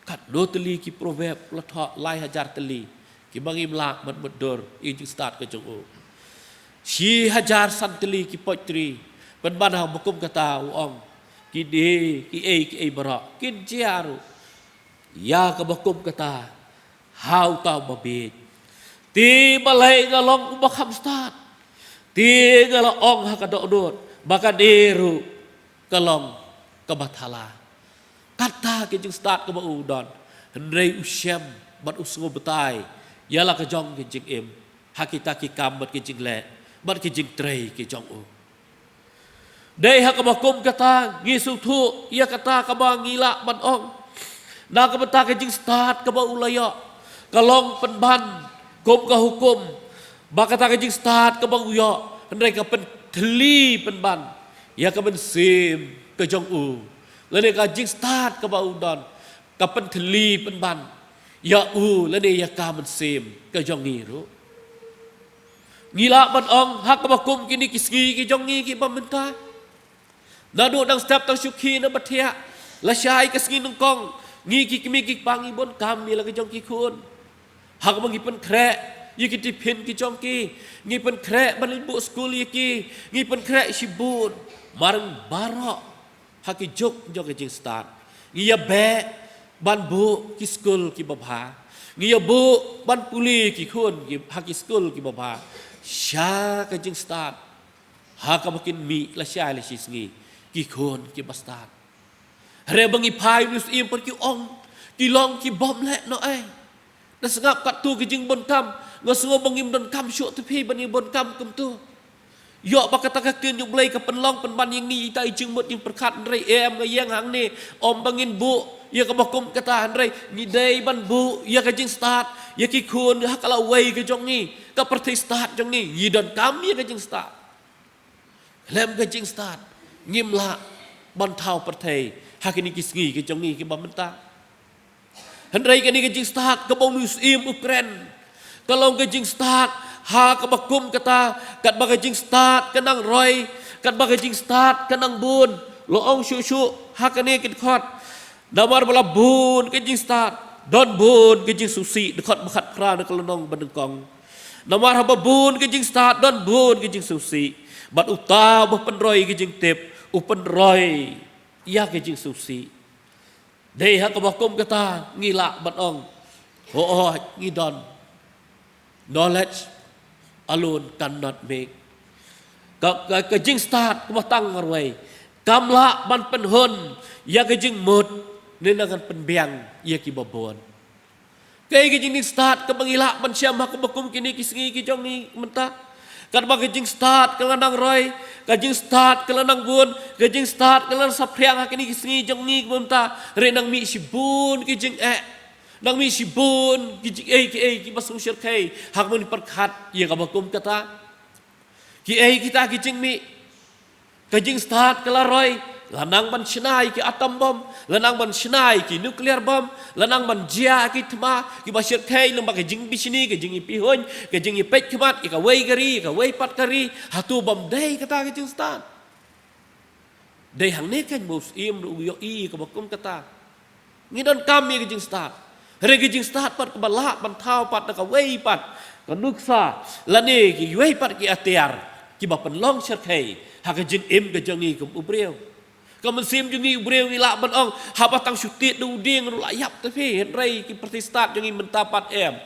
Katno tylli ki proverb la thoh, lai hajar tylli. Kiba ngim lah ban mutdur ïa jingstad ka jong u. Shi hajar san tylli ki poetry. Pynban ha ba kum kata u ong, kine kiei kiei baroh kin jia ruh ïa kaba kum kata ha uta uba bieit. Te balei nga long uba kham stad? Te nga la ong ha ka dohnud ba kane ruh ka long kaba thala. Kata ka jingstad kaba u don. Hynrei u shem bad u sngewbha ïa la ka jong ka jingim ha kita ki kam bad ki jingleh bad ki jingtrei ki jong u. Dei ha kaba kum kata ngi sngewthuh ïa kata kaba ngi lah ban ong. Na ka bynta ka jingstad kaba u la ïoh ka long pynban kum ka hukum ba kata ka jingstad kaba u ïoh hynrei ka pynthylli pynban ïa ka mynsiem ka jong u. Lane ka jingstad kaba u don ka pynthylli pynban ïa u lane ïa ka mynsiem ka jong ngi ruh. Ngi lah ban ong ha kaba kum kine ki sngi ki jong ngi kiba mynta. Naduh dang step tang shu khie na ba thiah lashai ka sngi nyngkong ngi ki kmie ki kpa ngi bun kam ïa la ka jong ki khun. Ha kaba ngi pynkhreh ïa ki tiffin ki jong ki, ngi pynkhreh ban leit buh skul ïa ki, ngi pynkhreh shibun. Mar baroh ha ki juk jong ka jingstad ngi ïa beh ban buh ki skul kiba bha, ngi ïa buh ban pule ki khun ki ha ki skul kiba bha. Sha ka jingstad ha kaba kin mih lashai la shi sngi ki khun kiba stad. Hynrei ba ngi phai u syiem pat ki ong ki long ki bym leh noh ei. Nga sngap katto ki jingbun kam, nga sngew ba ngim don kam shuh te phi ban ïa bun kam kumto. Ïoh ba kata ka ktien jong U Blei ka pynlong pynban ïa ngi ita i jingmut jingpyrkhat hynrei em nga ïeng hangne ym ba ngin buh ïa kaba kum kata hynrei ngi dei ban buh ïa ka jingstad ïa ki khun ha ka lawei ka jong ngi ka pyrthei stad jong ngi ngi don kam ïa ka jingstad. Khlem ka jingstad ngim lah ban thaw pyrthei ha kine ki sngi ki jong ngi kiba mynta. Hynrei kane ka jingstad kaba u syiem u kren ka long ka jingstad ha kaba kum kata katba ka jingstad ka nang roi katba ka jingstad ka nang bun. La ong shuh shuh ha kane ka dkhot. Namar ba la bun ka jingstad don bun ka jingsngewsih, dkhot ba khatphra na ka lynnong ba nyngkong. Namar haba bun ka jingstad don bun ka jingsngewsih bad uta uba pynroi ka jingtip u pynroi ïa ka jingsngewsih. Dei ha kaba kum kata ngi lah ban ong, hooid ngi don. Knowledge alone cannot make. Ka, ka, ka jingstad kaba tang marwei kam lah ban pynhun ïa ka jingmut ne nang kan pynbiang ïa kiba bun. Kaei ka jingstad kaba ngi lah ban shem ha kaba kum kine ki sngi ki jong ngi mynta? Katba ka jingstad ka la nang roi, ka jingstad ka la nang bun, ka jingstad ka la nang saphriang ha kine ki sngi jong ngi mynta. Re nang mih shibun ki jingeh, nang mih shibun ki jingeh ki eh kiba sngewsyrkhei ha kaba ngi pyrkhat ïa kaba kum kata. Kiei kita ki jingmih? Ka jingstad ka la roi, la nang ban shna ïa ki atom bom, la nang ban shna ïa ki nuclear bom, la nang ban jia ïa ki thma kiba shyrkhei lyngba ka jingbishni, ka jingïapeihuiñ, ka jingïapeit khmat ïa kawei ka ri ïa kawei pat ka ri. Hato bym dei kata ka jingstad? Dei hangne kan ba u syiem ruh u ïohi ïa kaba kum kata. Ngi donkam ïa ka jingstad. Hynrei ka jingstad pat kaba lah ban thaw pat na kawei pat ka nuksa lane kiwei pat ki atiar kiba pynlong shyrkhei ha ka jingim ka jong ngi kum u briew. Ka mynsiem jong ngi u briew ngi lah ban ong haba tang shu tied da u dieng ruh la ïap te phi, hynrei ki pyrthei stad jong ngi mynta pat em.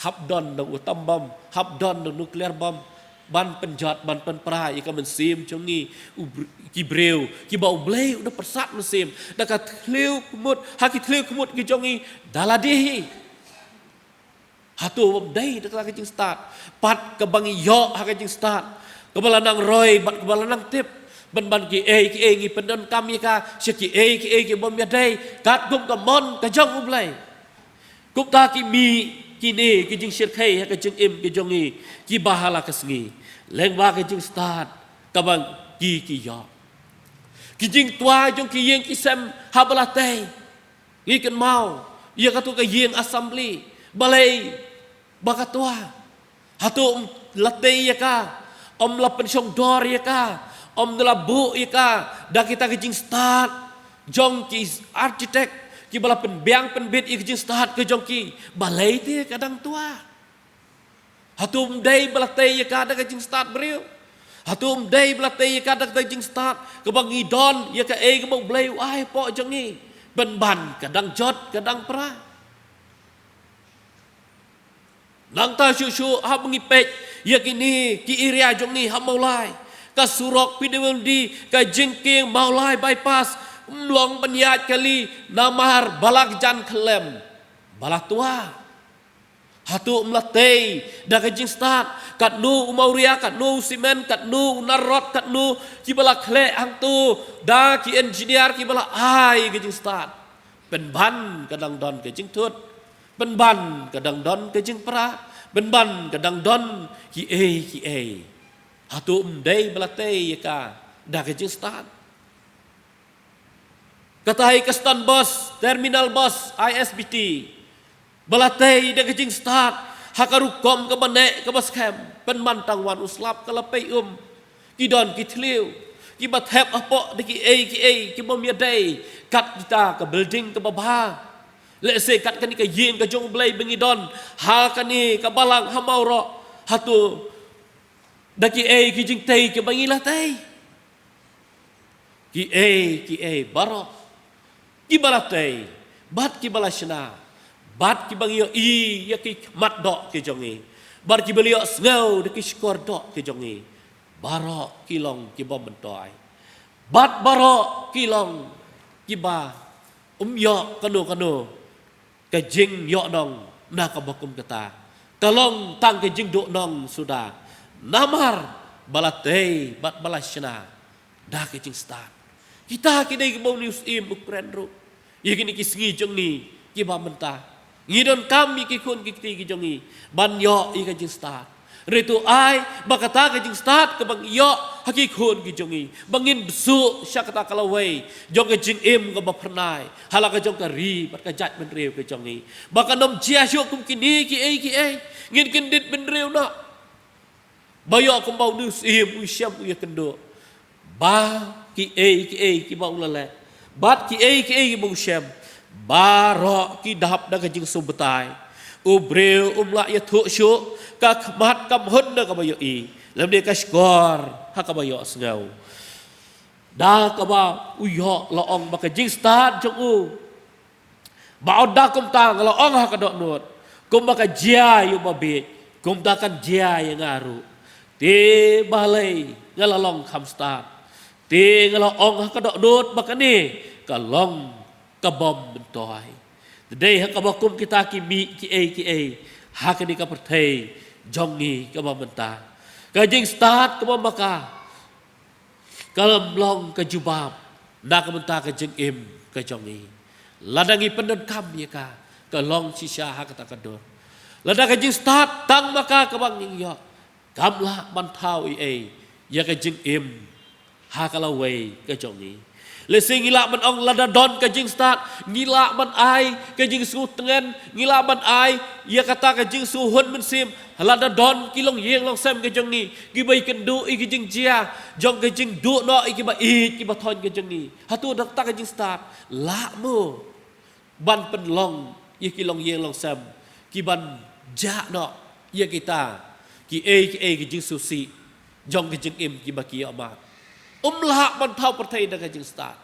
Hap don da u atom bom, hap don da u nuclear bom ban pynjot ban pynpra ïa ka mynsiem jong ngi u br-, ki briew kiba U Blei u da pyrsad mynsiem da ka thliew khmut, ha ki thliew khmut ki jong ngi da lade hi. Hato bym dei da kata ka jingstad pat kaba ngi ïoh ha ka jingstad kaba la nang roi bad kaba la nang tip ban ban kiei kiei ngi pyndonkam ïa ka sha kiei kiei ki bym ïadei katkum ka mon ka jong U Blei. Kumta ki mih kine ki jingshyrkhei ha ka jingim ka jong ngi kiba ha la ka sngi lyngba ka jingstad kaba ngi ki ïoh. Ki jingtwa jong ki ïing ki sem haba la tei ngi kynmaw ïa kato ka ïing assembly, balei ba ka twa? Hato ym la tei ïa ka, ym la pynshong dor ïa ka, ym la buh ïa ka da kita ki jingstad jong ki architect kiba la pynbiang pynbit ïa ki jingstad ka jong ki, balei te ka dang twa? Hato ym dei ba la tei ïa ka da ka jingstad briew? Hato ym dei ba la tei ïa ka da ka jingstad kaba ngi don ïa kaei kaba U Blei u ai hapoh jong ngi? Pynban ka dang jot ka dang pra. Nangta shuh shuh haba ngi peit ïa kine ki area jong ngi ha Mawlai, ka surok P W D, ka jingkieng Mawlai bypass ym long ban ïaid kali namar ba la kjan khlem. ba la twa. Hato um la tei da ka jingstad, katno u mawria, katno u simen, katno u narrot, katno kiba la khleh hangto da ki engineer kiba la ai ka jingstad. Pynban ka dang don ka jingthut, pynban ka dang don ka jingpra, pynban ka dang don kiei kiei. Hato um dei ba la tei ïa ka da ka jingstad? Kata hi ka stand bus, terminal bus, I S B T, ba la tei da ka jingstad ha ka rukom kaba neh kaba skhem, pynban tang wan u slap ka la pei um. Ki don ki thliew kiba thep hapoh da kiei kiei kibym ïadei kat kita ka building kaba bha. Lehse kat kane ka ïing ka jong U Blei ba ngi don ha kane ka balang ha Mawroh, hato da kiei ki jingtei kiba ngi la tei? Kiei kiei baroh kiba la tei bad kiba la shna bad kiba ngi ïohi ïa ki khmat doh ki jong ngi bad kiba la ïohsngew da ki shkor doh ki jong ngi, baroh ki long kibym myntoi bad baroh ki long kiba um ïoh kano kano ka jingïohnong na kaba kum kata. Ka long tang ka jingduhnong suda. Namar ba la tei bad ba la shna da ka jingstad. Kita ki dei kiba u Syiem u kren ruh ïa kine ki sngi jong ngi kiba mynta. Ngi donkam ïa ki khun ki kti ki jong ngi ban ïoh ïa ka jingstad. Hynrei to ai ba kata ka jingstad kaba ngi ïoh ha ki khun ki jong ngi, ba ngin bsuh sha kata ka lawei jong ka jingim kaba phyrnai ha la ka jong ka ri bad ka jaitbynriew ka jong ngi, ba kan ym jia shuh kum kine kiei kiei. Ngin kyndit bynriew noh. Ba ïoh kumba u Syiem u shem u ïakynduh ba kiei kiei kiba u la leh bad kiei kiei kiba u shem, baroh ki dap da ka jingsngewbha. U briew um lah ïathuh shuh, ka khmat kam hun da kaba ïohi, lymne ka shkor ha kaba ïohsngew. Da kaba u ïoh la ong ba ka jingstad jong u, ba ynda kumta nga la ong ha ka dohnud, kumba ka jia ïa u babieit, kumta kan jia ïa nga ruh. Te balei nga la long kham stad? Te nga la ong ha ka dohnud ba kane ka long kabym myntoi. Te dei ha kaba kum kita ki mih kiei kiei ha kane ka pyrthei jong ngi kaba mynta. Ka jingstad kaba ma ka ka lam long ka jubab na ka bynta ka jingim ka jong ngi. Lada ngi pyndonkam ïa ka, ka long shisha ha kata ka dur. Lada ka jingstad tang ma ka kaba ngi ïoh, kam lah ban thaw ei ei ïa ka jingim ha ka lawei ka jong ngi. Lehse ngi lah ban ong lada don ka jingstad, ngi lah ban ai ka jingsngewtngen, ngi lah ban ai ïa kata ka jingsngewhun mynsiem, lada don ki longïing longsem ka jong ngi kiba ïakynduh ïa ka jingjia jong ka jingduh noh ïa kiba ïeit kiba thoiñ ka jong ngi. Hato da kata ka jingstad lah mo ban pynlong ïa ki longïing longsem kiban jah noh ïa kita kiei kiei ki jingsngewsih jong ka jingim kiba ki ïoh mad? Um lah ban thaw pyrthei da ka jingstad.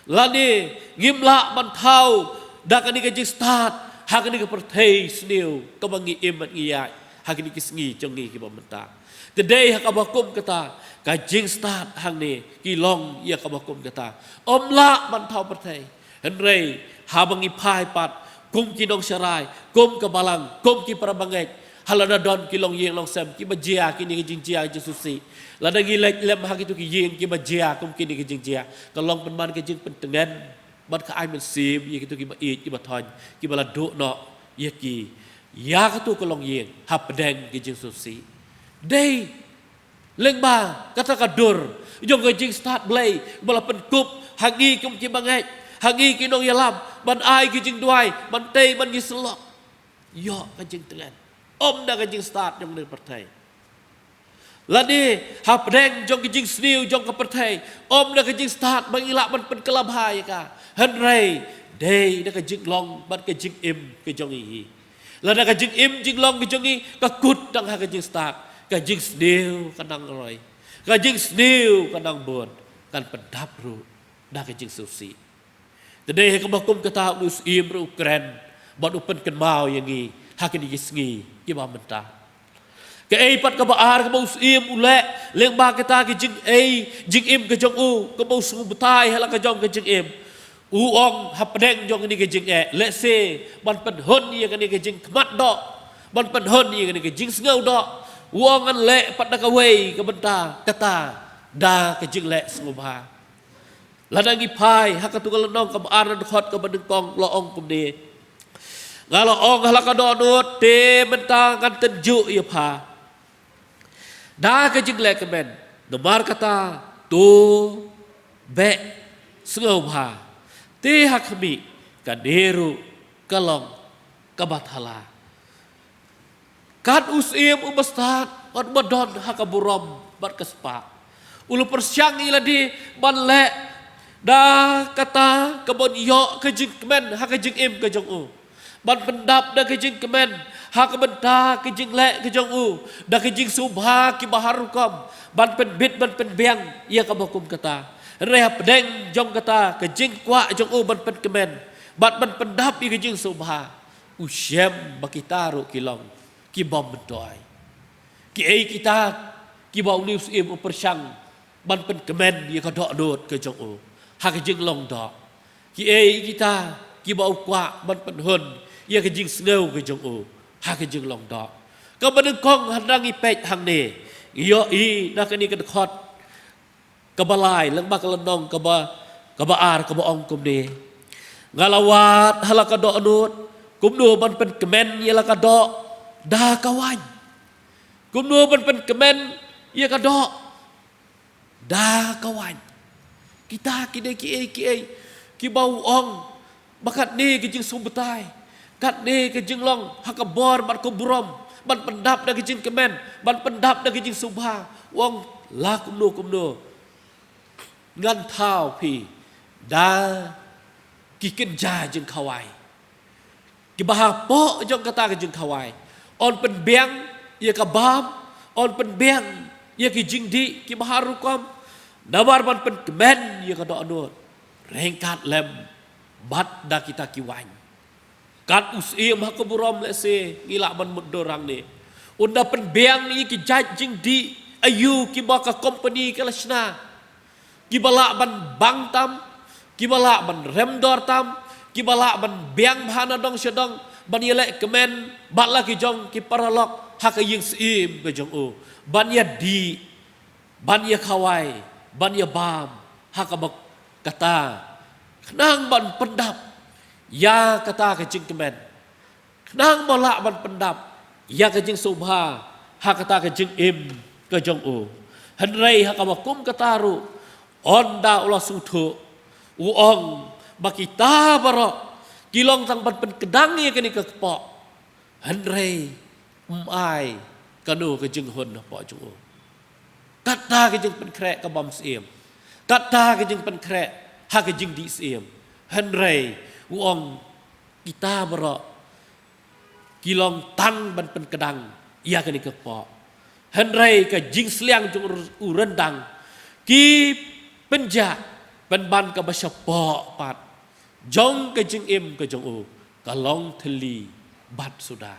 Lane ngim lah ban thaw da kane ka jingstad ha kane ka pyrthei sniew kaba ngi im bad ngi ïaid ha kine ki sngi jong ngi kiba mynta. Te dei ha kaba kum kata, ka jingstad hangne ki long ïa kaba kum kata. Um lah ban thaw pyrthei. Hynrei haba ngi phai pat kum ki nongsharai, kum ka balang, kum ki para bangeit, ha lada don ki longïing longsem kiba jia kine ki jingjia jingsngewsih, lada ngi leit lem ha kito ki ïing kiba jia kum kine ki jingjia, ka long pynban ka jingpyntngen bad ka ai mynsiem ïa kito kiba ïeit kiba thoiñ kiba la duh noh ïa ki ïa kato ka longïing hapdeng ki jingsngewsih. Dei lyngba kata ka dur jong ka jingstad Blei ba la pynkup ha ngi kum ki bangeit, ha ngi ki nongïalam, ban ai ki jingduwai, ban tei, ban ïasyllok. Ïoh ka jingtngen. Ym da ka jingstad jong ka pyrthei. Lane hapdeng jong ka jingsniew jong ka pyrthei, ym da ka jingstad ba ngi lah ban pynkylla bha ïa ka. Hynrei dei da ka jinglong bad ka jingim ka jong ngi hi. Lada ka jingim jinglong ka jong ngi ka kut tang ha ka jingstad, ka jingsniew ka nang roi, ka jingsniew ka nang bun, kan pyndap ruh da ka jingsngewsih. Te dei ha kaba kum kata u Syiem ruh u kren bad u pynkynmaw ïa ngi ha kine ki sngi kiba mynta. Kaei pat kaba ar kaba u Syiem u leh lyngba kata ka jingim, jingim ka jong u, kaba u sngewbha ha la ka jong ka jingim. U ong hapdeng jong kane ka jingeh, lehse ban pynhun ïa kane ka jingkhmat doh, ban pynhun ïa kane ka jingsngew doh, u ong ngan leh pat da kawei ka bynta, kata da ka jingleh sngewbha. Lada ngi phai ha katu ka lynnong kaba ar, na dkhot kaba nyngkong la ong kumne: Nga la ong ha la ka dohnud, te mynta ngan tynjuh ïa pha da ka jingleh kmen. Namar kata, to beh sngewbha, te ha khmih, kane ruh ka long kaba thala. Kat u syiem u bastad, wat ba don ha ka burom bad ka spah, u la pyrshang ïa lade ban leh da kata kaban ïoh ka jingkmen ha ka jingim ka jong u, ban pyndap da ka jingkmen ha ka bynta ka jingleh ka jong u, da ka jingsngewbha kiba har rukom, ban pynbit ban pynbiang ïa kaba kum kata. Hynrei hapdeng jong kata ka jingkwah jong u ban pynkmen bad ban pyndap ïa ka jingsngewbha, u shem ba kita ruh ki long ki bym myntoi. Kiei kita kiba une u syiem u pyrshang ban pynkmen ïa ka dohnud ka jong u ha ka jinglong doh? Kiei kita kiba u kwah ban pynhun ïa ka jingsngew ka jong u ha ka jinglong doh? Kaba nyngkong, haba ngi peit hangne, ngi ïohi na kane ka dkhot kaba lai, lyngba ka lynnong kaba, kaba ar, kaba ong kumne: Nga la wad ha la ka dohnud, kumno ban pynkmen ïa la ka doh da ka waiñ? Kumno ban pynkmen ïa ka doh da ka waiñ? Kita ki dei kiei kiei kiba u ong ba katne ka jingsngewbha, katne ka jinglong ha ka bor bad ka burom, ban pyndap da ka jingkmen, ban pyndap da ka jingsngewbha. U ong, la kumno kumno, ngan thaw phi da ki kynja jingkhawai kiba hapoh jong kata ka jingkhawai. Yn pynbiang ïa ka bam, yn pynbiang ïa ki jingdih kiba har rukom, namar ban pynkmen ïa ka dohnud ryngkat lem bad da kita ki waiñ. Kat u syiem ha ka burom, lehse ngi lah ban mutdur hangne, un da pynbiang ïa ki jait jingdih aïu kiba ka kompani ka la shna, kiba lah ban bang tam, kiba lah ban rem dor tam, kiba lah ban biang bha na dong sha dong, ban ïaleh kmen bad la ki jong ki paralok ha ka ïing syiem ka jong u, ban ïadih, ban ïakhawai, ban ïabam ha kaba kata, khnang ban pyndap ïa kata ka jingkmen, khnang ba lah ban pyndap ïa ka jingsngewbha ha kata ka jingim ka jong u. Hynrei ha kaba kum kata ruh, ynda u la sngewthuh, u ong ba kita baroh ki long tang ban pynkdang ïa kane ka kpoh, hynrei ym ai kano ka jinghun hapoh jong u. Kata ka jingpynkhreh ka bam syiem, kata ka jingpynkhreh ha ka jingdih syiem. Hynrei u ong, kita baroh ki long tang ban pynkdang ïa kane ka kpoh, hynrei ka jingsliang jong u ryndang ki pynjah, pynban kaba shapoh pat jong ka jingim ka jong u ka long thylli bad suda.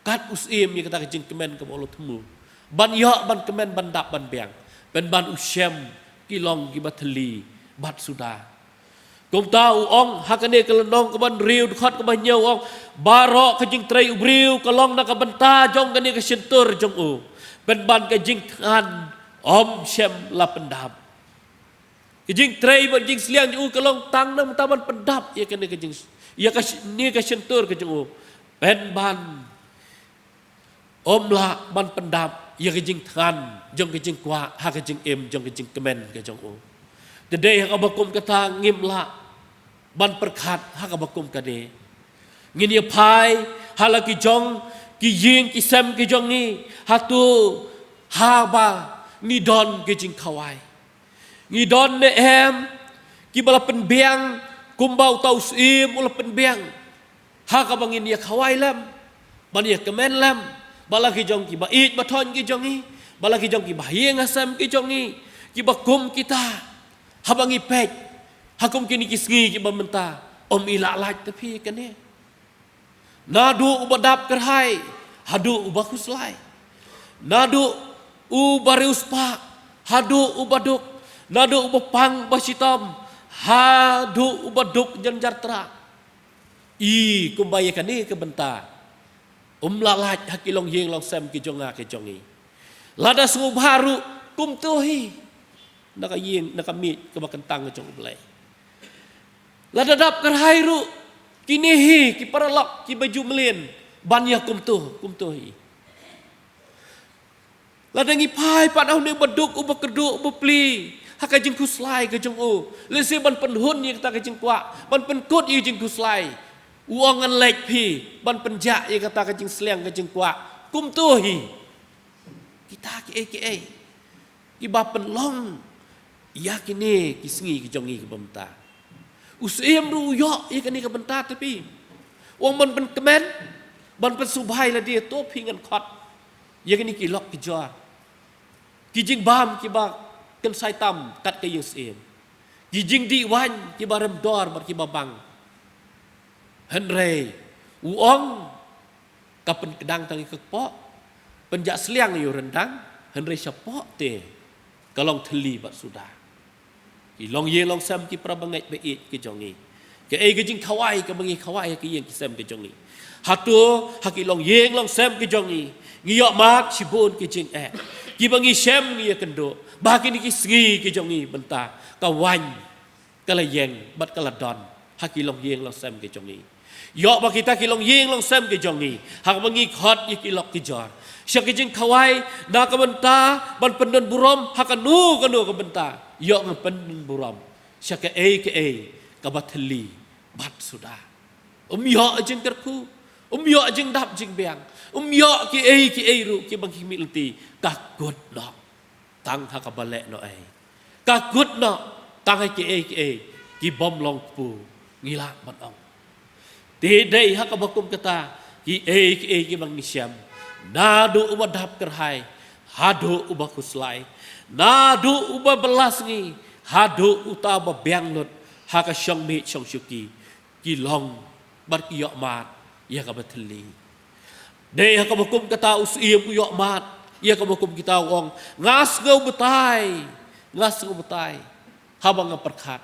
Kat u syiem ïa kata ka jingkmen kaba u la thmu ban ïoh, ban kmen, ban dap, ban biang, pynban u shem ki long kiba thylli bad suda. Kumta u ong ha kane ka lynnong kaba hynriew, dkhot kaba hynñiew, u ong, baroh ka jingtrei u briew ka long na ka bynta jong kane ka shyntur jong u, pynban ka jingthngan ym shym la pyndap. Ka jingtrei bad jingsliang jong u ka long tang na ka bynta ban pyndap ïa kane ka jing, ïa kane ka shyntur ka jong u, pynban ym lah ban pyndap ïa ka jingthngan jong ka jingkwah ha ka jingim jong ka jingkmen ka jong u. Te dei ha kaba kum kata ngim lah ban pyrkhat ha kaba kum kane. Ngin ïa phai ha la ki jong ki ïing ki sem ki jong ngi, hato haba ngi don ki jingkhawai, ngi don ne em kiba la pynbiang kumba uta u syiem u la pynbiang, ha kaba ngin ïa khawai lem, ban ïa kmen lem bad la ki jong kiba ïeit ba thoh ki jong ngi, bad la ki jong kiba ha ïing ha sem ki jong ngi, kiba kum kita? Haba ngi peit ha kum kine ki sngi kiba mynta, ym i la lait te phi kane. Naduh uba dap kyrhai haduh uba khuslai, naduh uba riewspah haduh uba duk, naduh uba pang ba shitom Haduh uba duk jynjar trah. I kumba ïa kane ka bynta um lah lait ha ki longïing longsem ki jong nga ki jong i. Lada sngewbha ruh kumto hi na ka ïing, na ka miej kaba kyntang ka jong U Blei. Lada dap kyrhai ruh, kine hi ki paralok kiba ju mlien ban ïa kumto, kumto hi. Lada ngi phai pat ha une uba duk, uba kyrduh, uba plie ha ka jingkhuslai ka jong u, lehse ban pynhun ïa kata ka jingkwah, ban pynkut ïa ka jingkhuslai, u ong ngan leit phi ban pynjah ïa kata ka jingsliang ka jingkwah. Kumto hi. Kita kiei kiei kiba pynlong ïa kine ki sngi ki jong ngi kiba mynta. U Syiem ruh u ïoh ïa kane ka bynta, te phi, u ong ban pynkmen, ban pynsngewbha ïa lade, to phi ngan khot ïa kine ki lok ki jor, ki jingbam kiba kynsai tam kat ka ïing Syiem, ki jingdih waiñ kiba rem dor bad kiba bang. Hynrei u ong, ka pynkdang tang ïa ka kpoh, pynjah sliang ïa u ryndang, hynrei shapoh te ka long thylli bad suda. Ki longïing longsem ki para bangeit ba ïeit ki jong ngi, kaei ka jingkhawai kaba ngi khawai ha ka ïing ka sem ka jong ngi? Hato ha ki longïing longsem ki jong ngi, ngi ïoh mad shibun ki jingeh kiba ngi shem, ngi ïakynduh ba ha kine ki sngi ki jong ngi mynta ka waiñ ka la ïeng bad ka la don ha ki longïing longsem ki jong ngi? Ïoh ba kita ki longïing longsem ki jong ngi, haba ngi khot ïa ki lok ki jor, sha ki jingkhawai na ka bynta ban pyndon burom ha kano kano ka bynta, ïoh ngan pyndon burom sha kaei kaei kaba thylli bad suda. Um ïoh jingkyrkhu, um ïoh jingdap jingbiang, um ïoh kiei kiei ruh kiba ngi khmih lynti. Ka kut noh tang ha kaba leh noh ei. Ka kut noh tang ha kiei kiei kibym long kpu, ngi lah ban ong. Te dei ha kaba kum kata, kiei kiei kiba ngi shem, naduh uba dap kyrhai haduh uba khuslai, naduh uba bylla sngi haduh uta uba biang lut ha ka shong miej shong shuki, ki long bad ki ïoh mad ïa kaba thylli. Dei ha kaba kum kata u Syiem u ïoh mad ïa kaba kum kita, u ong, nga sngew batai, nga sngew batai haba nga pyrkhat.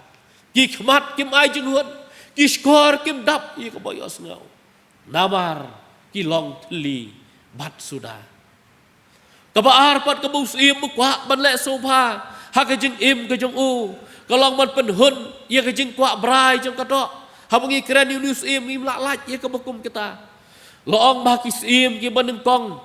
Ki khmat kim ai jinghun, ki shkor kim dap ïa kaba ïohsngew, namar ki long thylli bad suda. Kaba ar pat kaba u Syiem u kwah ban leh sngewbha ha ka jingim ka jong u, ka long ban pynhun ïa ka jingkwah brai jong ka doh. Haba ngi kren ïa une u Syiem, ngim lah lait ïa kaba kum kita. La ong ba ki syiem kiba nyngkong,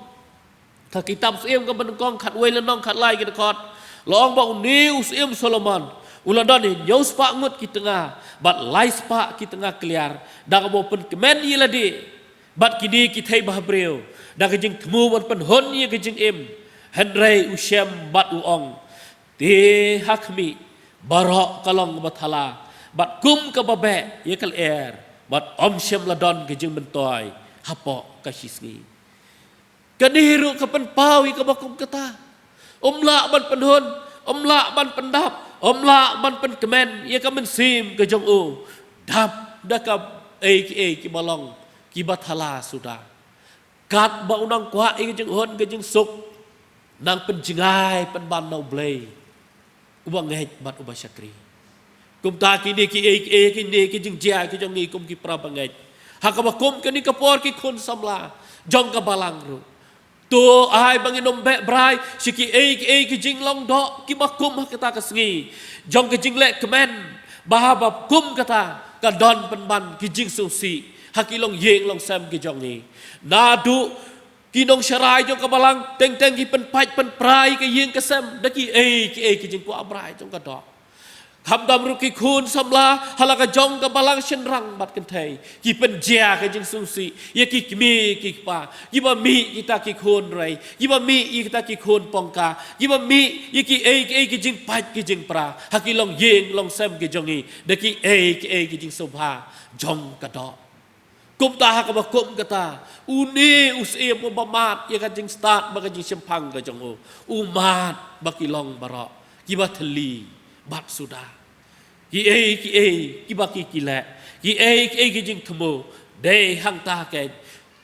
ka kitab Syiem kaba nyngkong khatwei lynnong khatlai ki dkhot, la ong ba une u Syiem Solomon u la don hynñiew spah ngut ki tnga bad lai spah ki tnga kliar, da kaba u pynkmen ïa lade bad kine ki thei bahabriew da ka jingthmu ban pynhun ïa ka jingim. Hynrei u shem bad u ong, te ha khmih baroh ka long kaba thala bad kum kaba beh ïa ka lyer, bad ym shym la don ka jingmyntoi hapoh ka shisngi. Kane ruh ka pynpaw ïa kaba kum kata. Um lah ban pynhun, um lah ban pyndap, um lah ban pynkmen ïa ka mynsiem ka jong u, dap da kaei kaei kiba long kiba thala suda. Katba u nang kwah ïa ka jinghun ka jingsuk, nang pynjngai pynban na U Blei uba ngeit bad uba shakri. Kumta kine kiei kiei, kine ki jingjia ki jong ngi kum ki para bangeit, ha kaba kum kane ka por, ki khun samla jong ka balang ruh, to ai ba ngin ym beh brai sha kiei kiei ki jinglong doh kiba kum ha kata ka sngi jong ka jingleh kmen, ba haba kum kata ka don pynban ki jingsngewsih ha ki longïing longsem ki jong ngi. Naduh ki nongsharai jong ka balang teng teng ki pynpait pynpra ïa ka ïing ka sem da kiei kiei ki jingkwah brai jong ka doh. Khamtam ruh ki khun samla ha la ka jong ka balang shynrang bad kynthei, ki pynjia ka jingsngewsih ïa ki kmie ki kpa kiba mih ïa kita ki khun rei, kiba mih ïa kita ki khun pongka, kiba mih ïa kiei kiei ki jingpait ki jingpra ha ki longïing longsem ki jong ngi da kiei kiei ki jingsngewbha jong ka doh. Kumta ha kaba kum kata, une u Syiem uba mad ïa ka jingstad bad ka jingshemphang ka jong u, u mad ba ki long baroh kiba thylli bad suda. Kiei kiei kiba ki ki leh, kiei kiei ki jingthmu, dei hangta keiñ.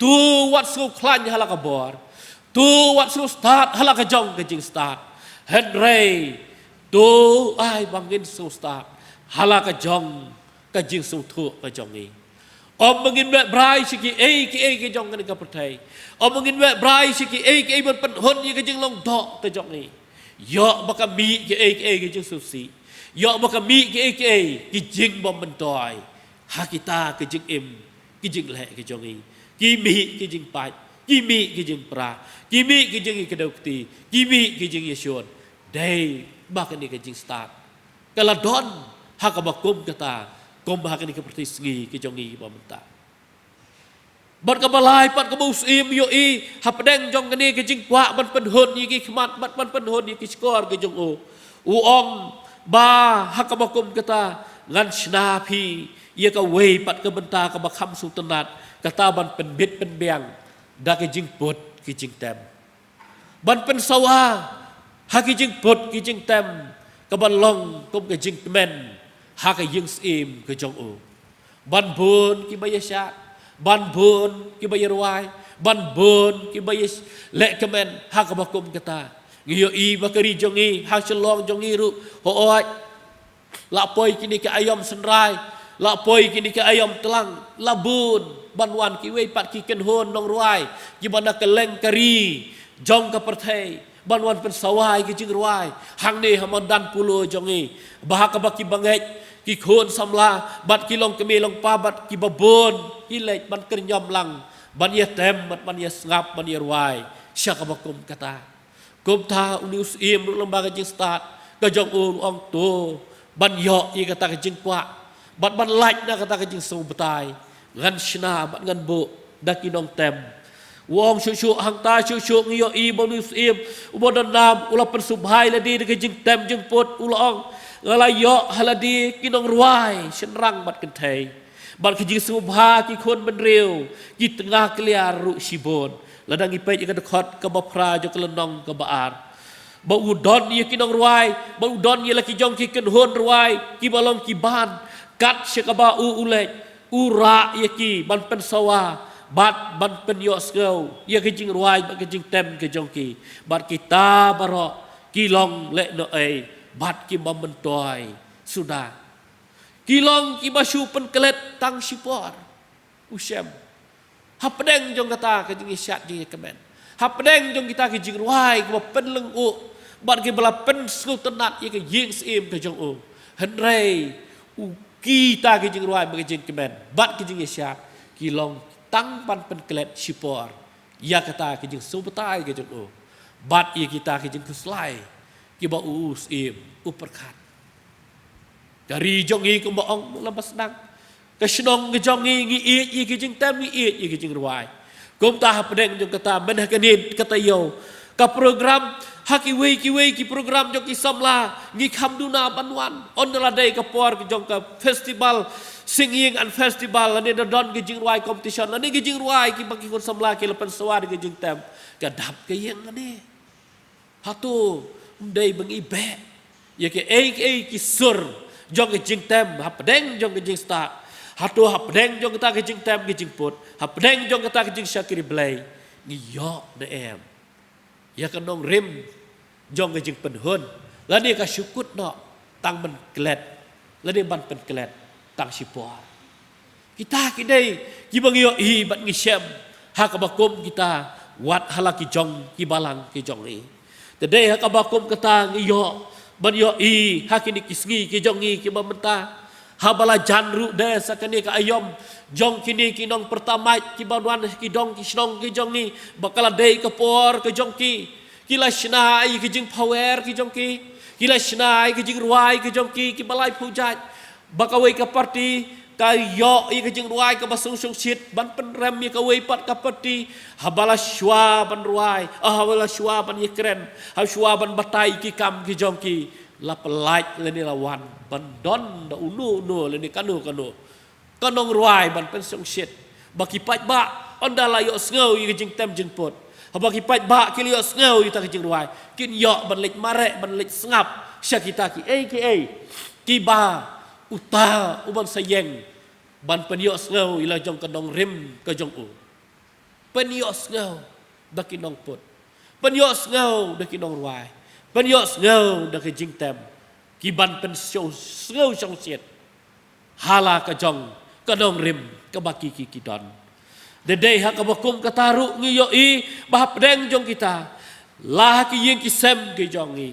To wat sngewkhlaiñ ha la ka bor, to wat sngewstad ha la ka jong ka jingstad. Hynrei to ai ba ngin sngewstad ha la ka jong ka jingsngewthuh ka jong ngi. Ym ba ngin weh brai sha kiei kiei ka jong kane ka pyrthei. Ym ba ngin weh brai sha kiei kiei ban pynhun ïa ka jinglong doh ka jong ngi. Ïoh ba ka mih kiei kiei ka jingsngewsih. Ïoh ba ka mih kiei kiei ki jingbymyntoi ha kita ka jingim, ki jingleh ka jong ngi. Ki mih ki jingpait, ki mih ki jingpra, ki mih ki jingïakdew kti, ki mih ki jingïashun. Dei ba kane ka jingstad ka la don ha kaba kum kata, kum ha kane ka pyrthei sngi ka jong ngi ba mynta. Bad kaba lai pat, kaba u Syiem u ïohi hapdeng jong kane ka jingkwah ban pynhun ïa ki khmat bad ban pynhun ïa ki shkor ka jong u, u ong ba ha kaba kum kata, ngan shna phi ïa kawei pat ka bynta kaba kham sngewtynnat, kata ban pynbit pynbiang da ka jingput ki jingtem. Ban pynsawa ha ki jingput ki jingtem, kaban long kum ka jingkmen ha ka ïing syiem ka jong u. Ban bun kiba ïashad, ban bun kiba ïarwai, ban bun kiba ïaleh kmen ha kaba kum kata. Ngi ïohi ba ka ri jong ngi, ha Shillong jong ngi ruh, hooid, la poi kine ki aïom synrai, la poi kine ki aïom tlang, la bun ban wan kiwei pat ki kynhun nongrwai kiba na kylleng ka ri jong ka pyrthei, ban wan pynsawa ïa ki jingrwai hangne ha madan Polo jong ngi. Ba ha kaba kiba ngeit ki khun samla bad ki longkmie longkpa bad kiba bun ki leit ban kyrñiom lang, ban ïatem bad ban ïasngap, ban ïarwai sha kaba kum kata. Kumta une u Syiem ruh lyngba ka jingstad ka jong u, u ong to ban ïoh ïa kata ka jingkwah bad ban lait na kata ka jingsngewbha, ngan shna bad ngan buh da ki nongtem. U ong shuh shuh hangta, shuh shuh ngi ïohi ba une u Syiem uba don nam u la pynsngewbha ïa lade da ka jingtem jingput, u la ong, nga la ïoh ha lade ki nongrwai shynrang bad kynthei, bad ka jingsngewbha ki khun bynriew, ki tnga kliar ruh shibun. Lada ngi peit ïa ka dkhot kaba phra jong ka lynnong kaba ar, ba u don ïa ki nongrwai, ba u don ïa la ki jong ki kynhun rwai kiba long ki ban, kat sha kaba u u leit, u rah ïa ki ban pynsawa bad ban pynïohsngew ïa ka jingrwai bad ka jingtem ka jong ki. Bad kita baroh ki long lehnohei bad ki bym myntoi suda. Ki long kiba shu pynklet tang shipor. U shem. Hapdeng jong kata ka jingïashad jingïakmen, hapdeng jong kita ki jingrwai kiba pynlyngngoh bad kiba la pynsngewtynnat ïa ka ïing syiem ka jong u, hynrei u, kita ki jingrwai bad ki jingkmen bad ki jingïashad ki long tang ban pynklet shipor ïa kata ka jingsngewbha ka jong u bad ïa kita ki jingkhuslai kiba u Syiem u pyrkhat. Ka ri jong ngi kumba ong u Lambasdang, ka shnong ka jong ngi, ngi ïeit ïa ki jingtem, ngi ïeit ïa ki jingrwai. Kumta hapdeng jong kata, mynta ha kane ka taïew, ka program, ha kiwei kiwei ki program jong ki samla, ngi kham duna ban wan. Ynda la dei ka por ka jong ka festival, singing and festival, lane da don ki jingrwai competition, lane ki jingrwai kiba ki khun samla ki la pynsawa da ki jingtem, ka dap ka ïeng lane. Hato ym dei ba ngi beh ïa kiei kiei ki sur jong ka jingtem hapdeng jong ka jingstad? Hato hapdeng jong kata ka jingtem ka jingput, hapdeng jong kata ka jingshakri Blei, ngi ïoh ne em ïa ka nongrim jong ka jingpynhun, lane ka shu kut noh tang ban klet, lane ban pynklet tang shipor? Kita ki dei kiba ngi ïohi bad ngi shem ha kaba kum kita, wat ha la ki jong ki balang ki jong ngi. Te dei ha kaba kum kata ngi ïoh ban ïohi ha kine ki sngi ki jong ngi kiba mynta, haba la jan ruh de sa kane ka aïom jong kine ki nongpyrta mait kiba wan ki dong ki shnong ki jong ngi, ba ka la dei ka por ka jong ki, ki la shna ïa ki jingphawer ki jong ki, ki la shna ïa ki jingrwai ki jong ki kiba laiphew jait. Ba kawei ka parti ka ïoh ïa ka jingrwai kaba sngewshongshit ban pynrem ïa kawei pat ka parti. Haba la shuwa ban rwai, ah, haba la shuwa ban ïakren, haba shuwa ban batai ki kam ki jong ki, la pyllait lane la wan ban don da uno uno lane kano kano ka nongrwai ban pynshongshit. Ba ki paidbah ynda la ïohsngew ïa ka jingtem jingput, haba ki paidbah ki la ïohsngew ïa kata ka jingrwai, kin ïoh ban leit mareh, ban leit sngap sha kita kiei kiei kiba uta u ban sa ïeng ban pynïohsngew ïa la jong ka nongrim ka jong u. Pynïohsngew da ki nongput, pynïohsngew da ki nongrwai, pynïohsngew da ka jingtem. Ki ban pynsngew, sngew shongshit ha la ka jong ka nongrim kaba ki ki ki don. Da dei ha kaba kum kata ruh ngi ïohi ba hapdeng jong kita, la ha ki ïing ki sem ki jong ngi,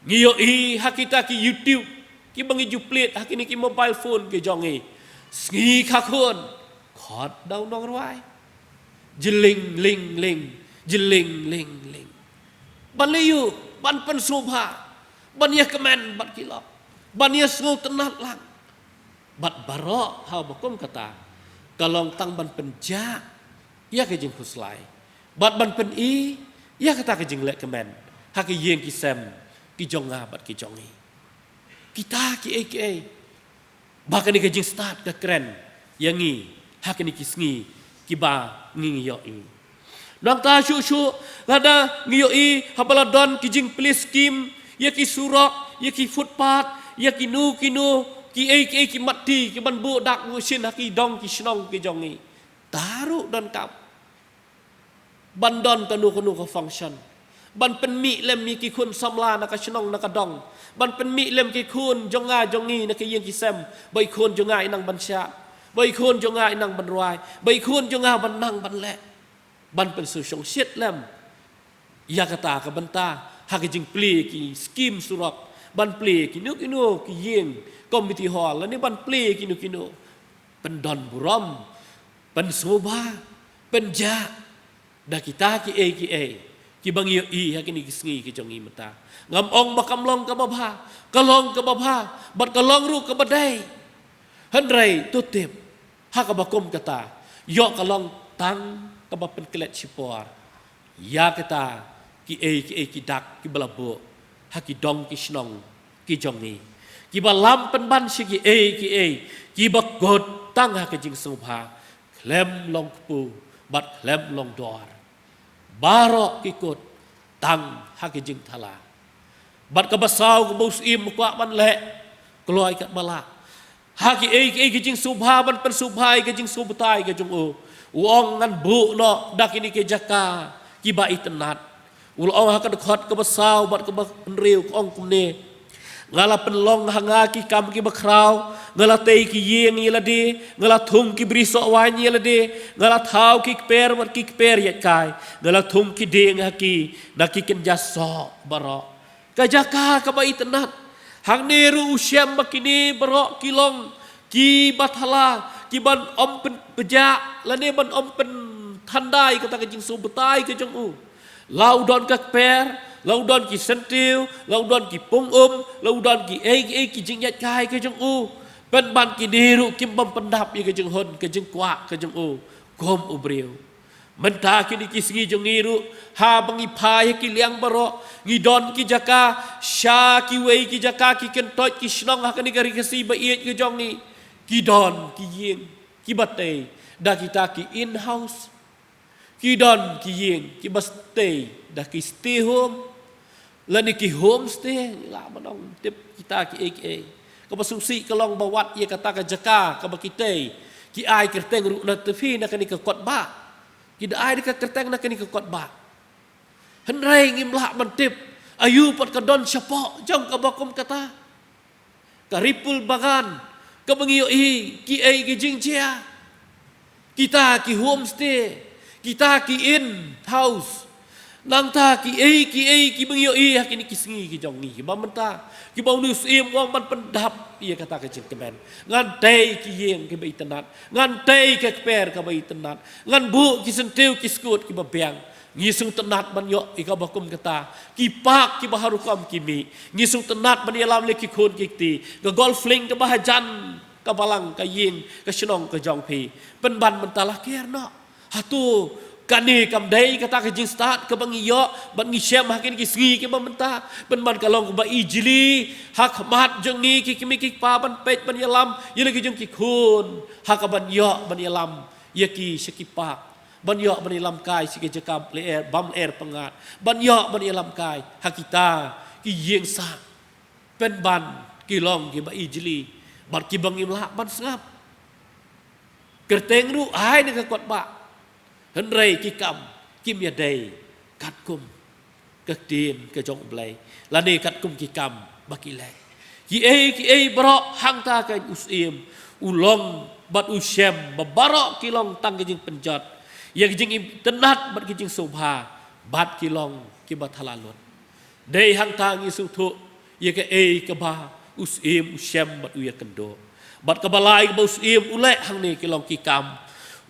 ngi ïohi ha kita ki YouTube kiba ngi ju plie ha kine ki mobile phone ki jong ngi, sngi kha khun, khot da u nongrwai. Jylliew lyieng lyieng, jylliew lyieng lyieng. Ban leh ïa u, ban pynsngewbha, ban ïakmen bad ki lok, ban ïasngewtynnat lang. Bad baroh ha ba kum kata ka long tang ban pynjah ïa ka jingkhuslai bad ban pyni ïa kata ka jingleh kmen ha ki ïing ki sem ki jong nga bad ki jong ngi. Kita kiei kiei ba kane ka jingstad ka kren ïa ngi ha kine ki sngi kiba ngi ngi ïohi. Nangta shuh shuh lada ngi ïohi haba la don ki jingplie skim ïa ki surok, ïa ki footpath, ïa kino kino kiei kiei ki matti ki ban buh dak buh shin ha ki dong ki shnong ki jong ngi. Te ruh donkam ban don kano kano ka function, ban pynmih lem ïa ki khun samla na ka shnong na ka dong, ban pynmih lem ki khun jong nga jong ngi na ki ïing ki sem, ba i khun jong nga i nang ban shah, ba i khun jong nga i nang ban rwai, ba i khun jong nga ban nang ban leh, ban pynsngewshongshit lem ïa kata ka bynta ha ka jingplie ki skim surok, ban plie kino kino ki ïing community hall lane ban plie kino kino, pyndon burom, pynsngewbha, pynjah da kita kiei kiei kiba ngi ïohi ha kine ki sngi ki jong ngi mynta. Ngam ong ba kam long kaba bha, ka long kaba bha bad ka long ruh kaba dei. Hynrei to tip ha kaba kum kata, ïoh ka long tang kaba pynklet shipor ïa kita kiei kiei ki dak kiba la buh ha ki dong ki shnong ki jong ngi, kiba lam pynban sha kiei kiei kiba kut tang ha ka jingsngewbha, khlem long kpu bad khlem long dor. Baroh ki kut tang ha ka jingthala. Bad kaba saw kaba u Syiem u kwah ban leh, kloi katba lah ha kiei kiei ki jingsngewbha, ban pynsngewbha ïa ka jingsngewbha ka jong u, u ong ngan buh noh da kine ki jaka kiba itynnat. U la ong ha ka dkhot kaba saw bad kaba hynriew ka ong kumne: Nga la pynlong ha nga ki kam kiba khraw, nga la tei ki ïing ïa lade, nga la thung ki bri soh waiñ ïa lade, nga la thaw ki kper bad ki kper ïaid kai, nga la thung ki dieng ha ki na ki kynja soh baroh. Ka jaka kaba itynnat. Hangne ruh u shem ba kine baroh ki long kiba thala, ki ban ym pynpjah lane ban ym pynthandai kata ka jingsngewbha ka jong u. La u don ka kper, la u don ki syntiew, la u don ki pung um, la u don kiei kiei ki jingïaid kai ka jong u, pynban kine ruh kim bym pyndap ïa ka jinghun ka jingkwah ka jong u kum u briew. Mynta kine ki sngi jong ngi ruh, haba ngi phai ha ki liang baroh, ngi don ki jaka sha kiwei ki jaka, ki kyntoit ki shnong ha kane ka ri Khasi ba ïeit ka jong ngi, ki don ki ïing kiba tei da kita ki in house, ki don ki ïing kiba tei da ki stay home lane ki homestay, lah ban ong tip kita kiei kiei. Kaba sngewsih ka long ba wat ïa kata ka jaka kaba ki tei, ki ai kyrteng ruh na tphi na kane ka kot bah. Ki da ai da ka kyrteng na kane ka kot bah. Hynrei ngim lah ban tip aïu pat ka don shapoh jong kaba kum kata. Ka ripple bagan kaba ngi ïohi, kiei ki jingjia, kita ki homestay, kita ki in house, nangta kiei kiei kiba ngi ïohi ha kine ki sngi ki jong ngi kiba mynta, kiba une u Syiem u ong ban pyndap ïa kata ka jingkmen. Ngan tei ki ïing kiba itynnat, ngan tei ka kper kaba itynnat, ngan buh ki syntiew ki skud kiba biang. Ngi sngewtynnat ban ïoh ïa kaba kum kata ki park kiba har rukom ki mih. Ngi sngewtynnat ban ïalam lem ki khun ki kti, ka golf link kaba hajan, ka balang, ka ïing, ka shnong ka jong phi. Pynban mynta la ker noh. Hato kane kam dei kata ka jingstad kaba ngi ïoh bad ngi shem ha kine ki sngi kiba mynta? Pynban ka long kaba ijli ha khmat jong ngi ki kmie ki kpa ban peit ban ïalam ïa la ki jong ki khun ha kaban ïoh ban ïalam ïa ki sha ki park, ban ïoh ban ïalam kai sha ki jaka lyer bym lyer pyngngad, ban ïoh ban ïalam kai ha kita ki ïing sah. Pynban ki long kiba ijli bad kiba ngim lah ban sngap. Kyrteng ruh ai na ka kot bah, hynrei ki kam kim ïadei katkum ka ktien ka jong U Blei lane katkum ki kam ba ki leh. Kiei kiei baroh hangta keiñ u Syiem u long bad u shem ba baroh ki long tang ki jingpynjot ïa ki jingim tynnat bad ki jingsngewbha bad ki long kiba thala lut. Dei hangta ngi sngewthuh ïa kaei kaba u Syiem u shem bad u ïakynduh. Bad kaba lai kaba u Syiem u leh hangne ki long ki kam.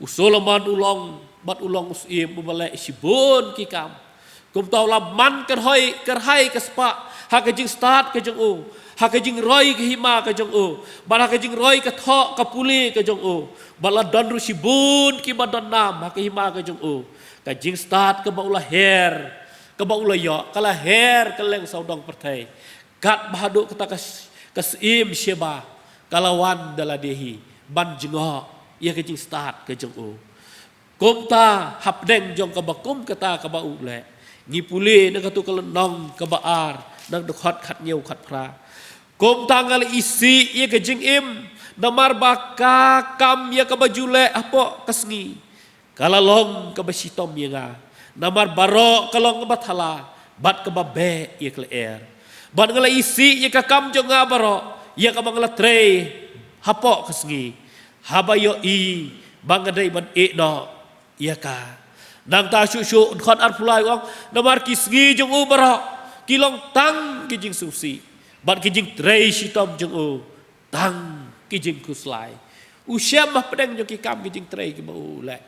U Solomon u long bad u long u Syiem uba leh shibun ki kam. Kumta u la man kyrhoi kyrhai ka spah ha ka jingstad ka jong u, ha ka jingroi ka hima ka jong u, bad ha ka jingroi ka thoh ka pule ka jong u. Bad la don ruh shibun kiba don nam ha ka hima ka jong u. Ka jingstad kaba u la her, kaba u la ïoh, ka la her kylleng sawdong pyrthei. Katba haduh kata ka s-, ka Syiem Sheba ka la wan da lade hi ban jngoh ïa ka jingstad ka jong u. Kumta hapdeng jong kaba kum kata kaba u leh, ngi pule na kato ka lynnong kaba ar, na ka dkhot khathynñiew khatphra. Kumta nga la isih ïa ka jingim, namar ba ka kam ïa kaba ju leh hapoh ka sngi ka la long kaba shitom ïa nga. Namar baroh ka long kaba thala bad kaba beh ïa ka lyer. Bad nga la isih ïa ka kam jong nga baroh ïa kaba nga la trei hapoh ka sngi, haba ïohi ba nga dei ban ïeh noh ïa ka. Nangta shuh shuh dkhot arphew lai u ong, namar ki sngi jong u baroh ki long tang ki jingsngewsih bad ki jingtrei shitom jong u tang ki jingkhuslai. U shem hapdeng jong ki kam ki jingtrei kiba u leh,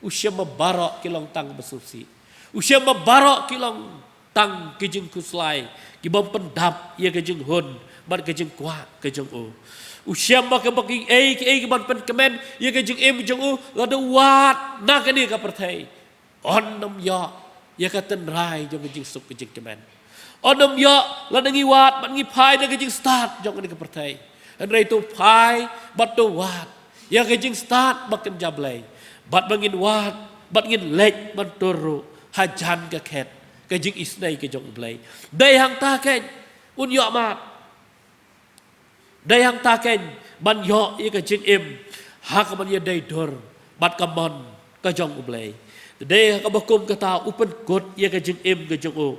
u shem ba baroh ki long tang ba sngewsih. U shem ba baroh ki long tang ki jingkhuslai, ki bym pyndap ïa ka jinghun bad ka jingkwah ka jong u. U shem ba kaba kiei kiei ki ban pynkmen ïa ka jingim jong u, lada u wad na kane ka pyrthei, un ym ïoh ïa ka tynrai jong ka jingsuk ka jingkmen. Un ym ïoh lada ngi wad bad ngi phai na ka jingstad jong kane ka pyrthei. Hynrei to phai bad to wad ïa ka jingstad ba kynja Blei, bad ba ngin wad bad ngin leit ban tur ruh hajan ka khet ka jingisynei ka jong U Blei. Dei hangta keiñ un ïoh mad. Dei hangta keiñ ban ïoh ïa ka jingim ha ka ban ïadei dur bad ka mon ka jong U Blei. Dei ha kaba kum kata u pynkut ïa ka jingim ka jong u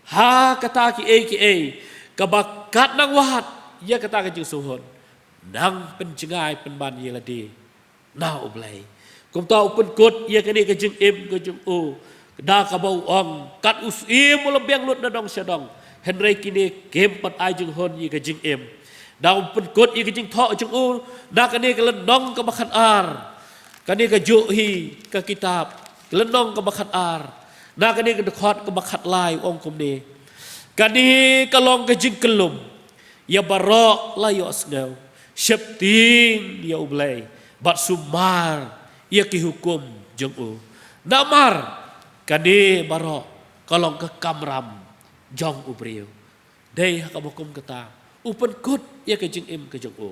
ha kata kiei kiei kaba kat nang wad ïa kata ka jingsngewhun, nang pynjngai pynban ïa lade na U Blei. Kumta u pynkut ïa kane ka jingim ka jong u da kaba u ong, kat u Syiem u la biang lut na dong sha dong, hynrei kine kim pat ai jinghun ïa ka jingim. Da u pynkut ïa ka jingthoh jong u na kane ka lynnong kaba khatar, kane kajuh hi ka kitab, ka lynnong kaba khatar, na kane ka dkhot kaba khatlai u ong kumne: Kane ka long ka jingkyllum ïa baroh la ïohsngew, sheptieng ïa U Blei bad sumar ïa ki hukum jong u. Namar kane baroh ka long ka kamram jong u briew. Dei ha kaba kum kata u pynkut ïa ka jingim ka jong u.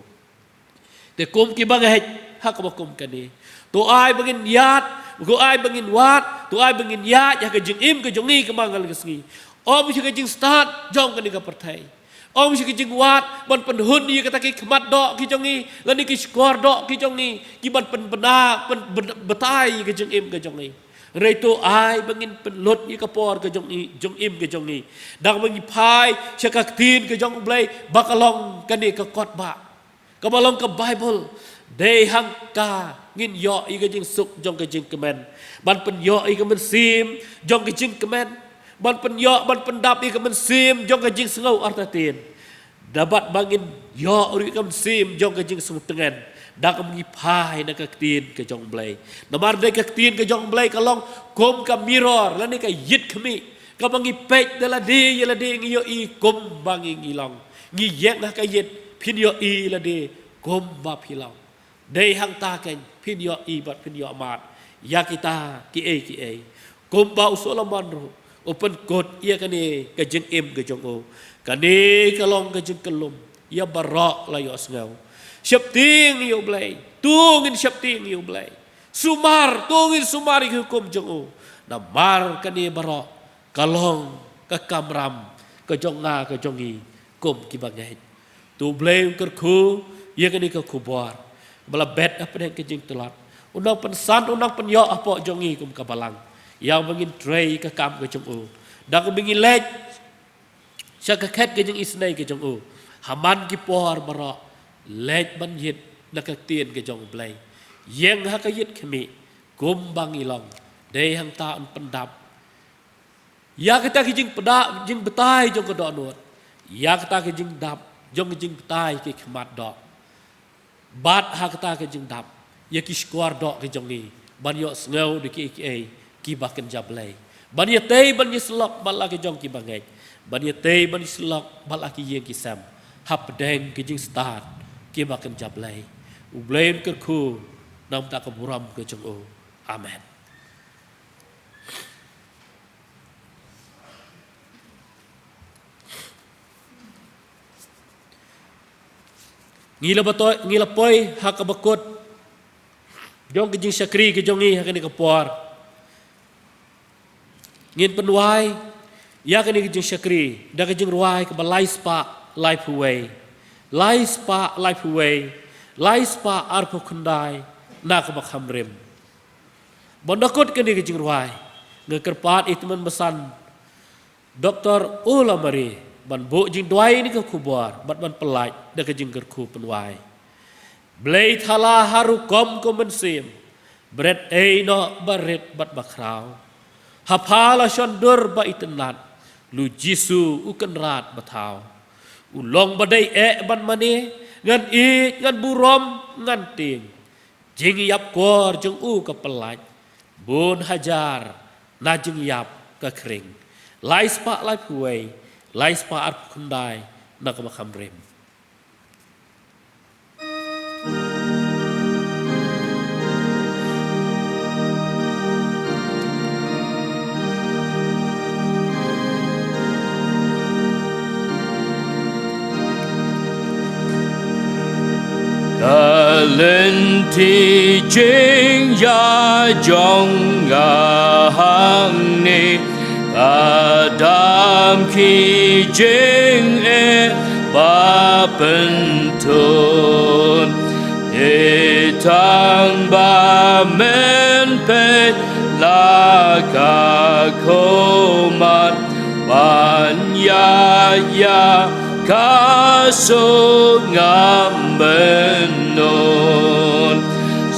Te kum ki bangeit, ha kaba kum kane, to ai ba ngin ïaid, to ai ba ngin wad, to ai ba ngin ïaid ha ka jingim ka jong ngi ka mangal ka sngi. Ym sha ka jingstad jong kane ka pyrthei. Ym sha ka jingwad ban pynhun ïa kata ki khmat doh ki jong ngi lane ki shkor doh ki jong ngi, ki ban pynbna, pyn-, byn-, batai ïa ka jingim ka jong ngi. Hynrei to ai ba ngin pynlut ïa ka por ka jong ngi, jong im ka jong ngi, da kaba ngi phai sha ka Ktien ka jong U Blei ba ka long kane ka kot ba kaba long ka Baibl. Dei hangta ngin ïoh ïa ka jingsuk jong ka jingkmen, ban pynïoh ïa ka mynsiem jong ka jingkmen, ban pynïoh, ban pyndap ïa ka mynsiem jong ka jingsngew artatien. Da bad ba ngin ïoh ruh ïa ka mynsiem jong ka jingsngewtngen da kaba ngi phai na ka Ktien ka jong U Blei. Namar dei ka Ktien ka jong U Blei ka long kum ka mirror lane ka ïit khmih, kaba ngi peit da lade ïa lade ngi ïohi kumba ngi, ngi long. Ngi ïeng ha ka ïit, phin ïohi lade kumba phi long. Dei hangta keiñ, phin ïohi bad phin ïoh mad ïa kita kiei kiei. Kumba u Solomon ruh u pynkut ïa kane ka jingim ka jong u, kane ka long ka jingkyllum ïa baroh la ïohsngew. Sheptieng ïa U Blei, to ngin sheptieng ïa U Blei. Sumar, to ngin sumar ïa ki hukum jong u. Namar kane baroh ka long ka kamram ka jong nga ka jong ngi kum ki bangeit. To U Blei un kyrkhu ïa kane ka khubor ba la bet hapdeng ka jingtlot. Un nang pynsan, un nang pynïoh hapoh jong ngi kum ka balang, ïa ba ngin trei ka kam ka jong u, da kaba ngin leit sha ka khet ka jingisynei ka jong u. Ha man ki por baroh, leit ban ïit na ka ktien ka jong U Blei. Ïeng ha ka ïit khmih, kumba ngi long, dei hangta un pyndap ïa kata ka jingpda, jingbatai jong ka dohnud, ïa kata ka jingdap jong ka jingbatai ki khmat doh. Bad ha kata ka jingdap, ïa ki shkor doh ki jong ngi, ban ïohsngew da kiei kiei kiba kynja Blei. Ban ïatei ban ïasyllok bad la ki jong kiba ngeit. Ban ïatei ban ïasyllok bad la ki ïing ki sem, hapdeng ki jingstad kiba kynja Blei. U Blei un kyrkhu na ka bynta ka burom ka jong u. Amen. Ngi la batoi, ngi la poi ha kaba kut jong ka jingshakri ka jong ngi ha kane ka por. Ngin pynwai ïa kane ka jingshakri da ka jingrwai kaba lai spah laiphew wei. Lai spah laiphew wei. Lai spah arphew khyndai na kaba kham rim. Ban da kut kane ka jingrwai, nga kyrpad ïa i tymmen basan Doktor Ula Mari ban buh jingduwai ïa kane ka khubor bad ban pyllait da ka jingkyrkhu pynwai. Blei thala ha rukom ka mynsiem, bret ei noh ba rit bad ba khraw. Ha pha la shon dur ba itynnad, Lu Jisu u Kynrad ba thaw. U long ba dei eh ban mane, ngan ïeit, ngan burom, ngan tieng. Jingïap kor jong u ka pyllait, bun hajar na jingïap ka khring. Lai spah laiphew wei, lai spah arphew khyndai na kaba kham rim. Ka lynti jingïaid jong nga hangne, ka dam ki jingeh ba pyntun. Te tang ba men peit la ka khmat ban ïaid ïa ka suk ngam mynnun.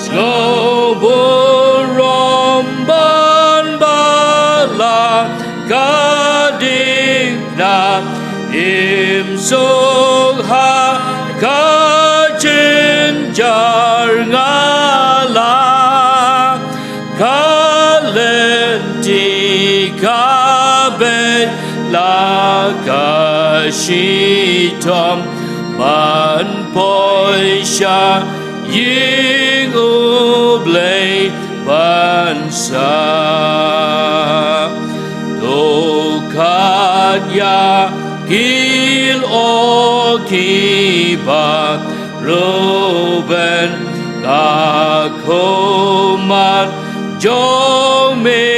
Sngewburom ban balang ka ding na im suk ha ka jynjar nga la. Ka lynti ka beit la ka shitom ban poi sha ïing U Blei ban sah. To kat ïa ki lyoh kiba Reuben, ka khmat jong me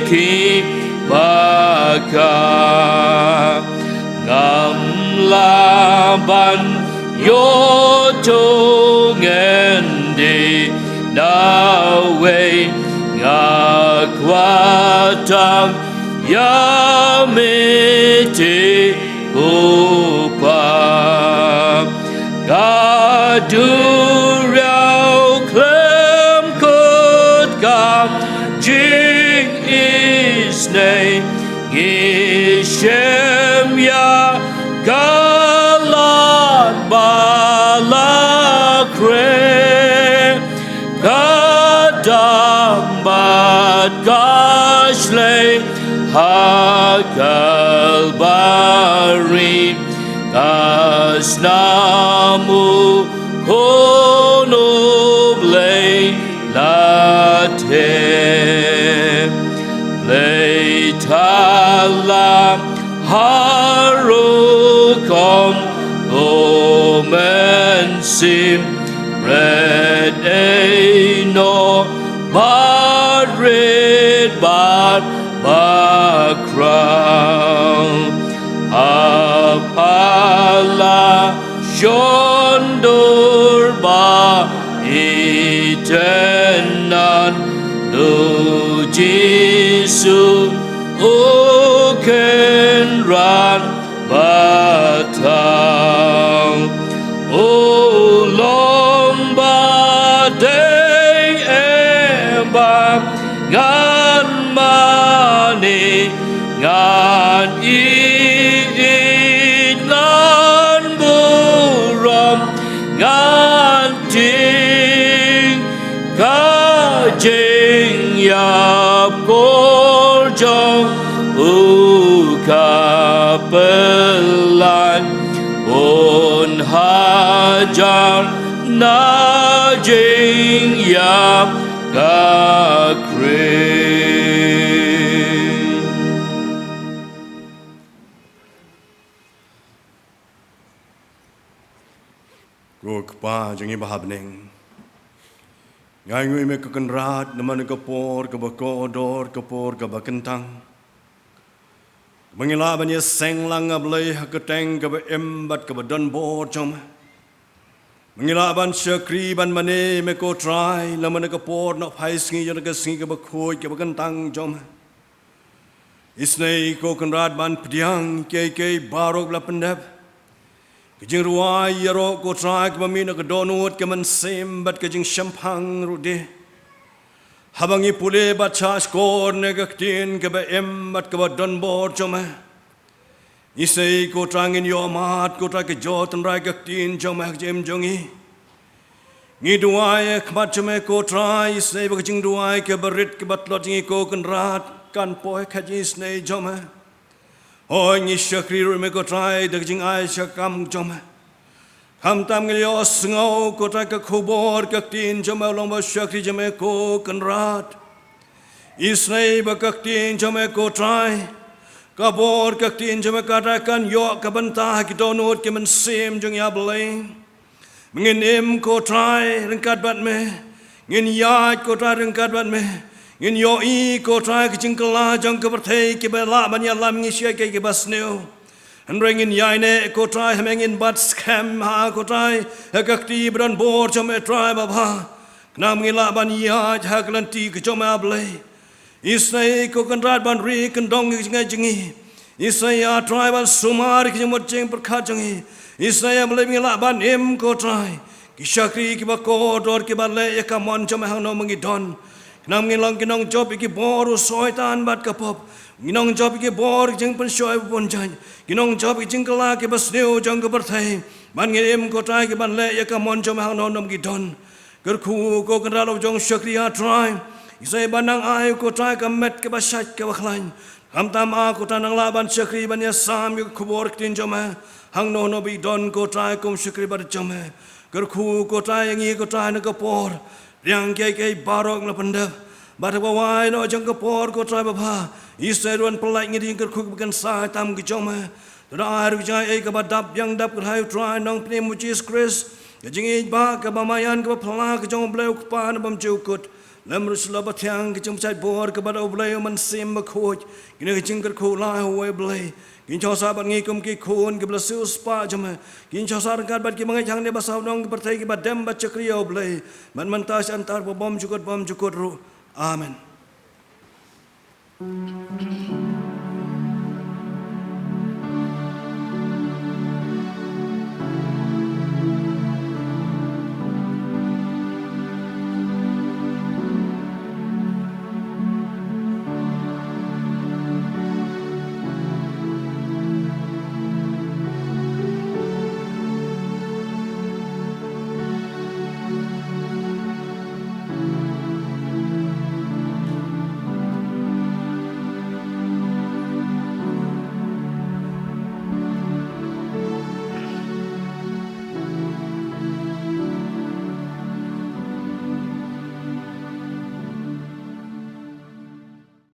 kiba ka. Ngam lah ban ïoh jingeh na wei, nga kwah tang ïa me te ko Pa. Ka duriaw khlem kut ka jingisynei, ngi shem ïa ka lad ba la khreh. Ka dam bad ka shlei ha Kalbari, ka snam U Khun U Blei la thep. Blei thala ha rukom u Mynsiem, bret ei noh ba rit bad ba khraw. Ha pha la shon dur ba itynnad, Lu Jisu U Kynrad ba thaw. Ngan ïeit, ngan burom, ngan tieng ka jingïap kor jong u khaplang, bun hajar na jingïap ka Khrist. Ko Kpa jong ngi ba ha bneng, nga ainguh ïa me ko Kynrad namar ka por kaba kordor, ka por kaba kyntang, ba ngi lah ban ïaseng lang, A Blei, ha ka kyrteng kaba im bad kaba donbor jong me. Ba ngi lah ban shakri ban mane ïa me ko Trai, namar ka por nohphai sngi jong ka sngi kaba khuid kaba kyntang jong me. Isynei ko Kynrad ban pdiang ïa kiei kiei baroh ba la pyndep. Ka jingrwai ïaroh ko Trai kaba mih na ka dohnud ka mynsiem bad ka jingshemphang ruh de. Haba ngi pule bad shahshkor na ka ktien kaba im bad kaba donbor jong me, isynei ko Trai ngin ïohmad ko Trai ka jor tynrai ka ktien jong me ha ka jingim jong ngi. Ngi duwai ha khmat jong me ko Trai, isynei ba ka jingduwai kaba rit kaba tlot jong ngi ko Kynrad kan poi ha ka jingisynei jong me. Hooid, ngi shakri ruh ïa me ko Trai da ka jingai shakam jong me. Khamtam ngi la ïohsngew ko Trai ka khubor ka ktien jong me, long ba u shakri jong me ko Kynrad. Isynei ba ka ktien jong me ko Trai, ka bor ka ktien jong me ka Trai kan ïoh ka bynta ha ki dohnud ki mynsiem jong ngi, A Blei. Ngin im ko Trai ryngkat bad me. Ngin ïaid ko Trai ryngkat bad me. Ngin ïohi ko Trai ka jingkylla jong ka pyrthei kiba lah ban ïalam ïa ngi sha kiei kiei kiba sniew. Hynrei ngin ïaineh ko Trai ha me, ngin bat skhem ha ko Trai ha ka kti ba donbor jong me Trai babha. Khnang ba ngin lah ban ïaid ha ka lynti ka jong me, A Blei. Isynei ko Kynrad ban ri kyndong ïa ka jingngeit jong ngi. Isynei A Trai ban sumar ïa ka jingmut jingpyrkhat jong ngi. Isynei A Blei ba ngin lah ban im ko Trai ki shakri kiba kordor kiba leh ïa ka mon jong me hangno ba ngi don. Khnang ba ngin long ki nongjop ïa ki bor u Soitan bad ka pop. Ki nongjop ïa ki bor ki jingpynshoi bapynjot. Ki nongjop ïa ki jingkylla kiba sniew jong ka pyrthei. Ban ngin im ko Trai ki ban leh ïa ka mon jong me hangno ba ngi don. Kyrkhu ko Kynrad la u jong u shakri A Trai. Isynei ba nang ai ko Trai ka met kaba shait kaba khlaiñ. Khamtam A ko Trai nang lah ban shakri ban ïasam ïa ka khubor ktien jong me hangno hangno ba i don ko Trai kum u shakri bad jong me. Kyrkhu ko Trai ïa ngi ko Trai na ka por. Pdiang kiei kiei baroh la pyndep. Bad ha kaba wai noh jong ka por ko Trai babha, isynei ruh ban pyllait ngi da ka jingkyrkhu kaba kynsai tam ka jong me. To da ai ruh ka jingaiei kaba dap biang dap kyrhai U Trai Nongpynim U Jisu Khrist, ka jingïeit ba kaba maïan kaba phylla ka jong U Blei U Kpa na bymjukut, lem ruh sha U Blei Bathiang, ka jingpynshait bor kaba da U Blei U Mynsiem Bakhuid, kine ki jingkyrkhu la ha uwei U Blei. Kin ïohsngew bad ngi kum ki khun kiba la siewspah jong me. Kin ïohsngew ryngkat bad kiba ngeit hangne ba saw nong ki pyrthei kiba dem bad shakri ïa U Blei, mynta shyntar ba bymjukut bymjukut ruh. Amen.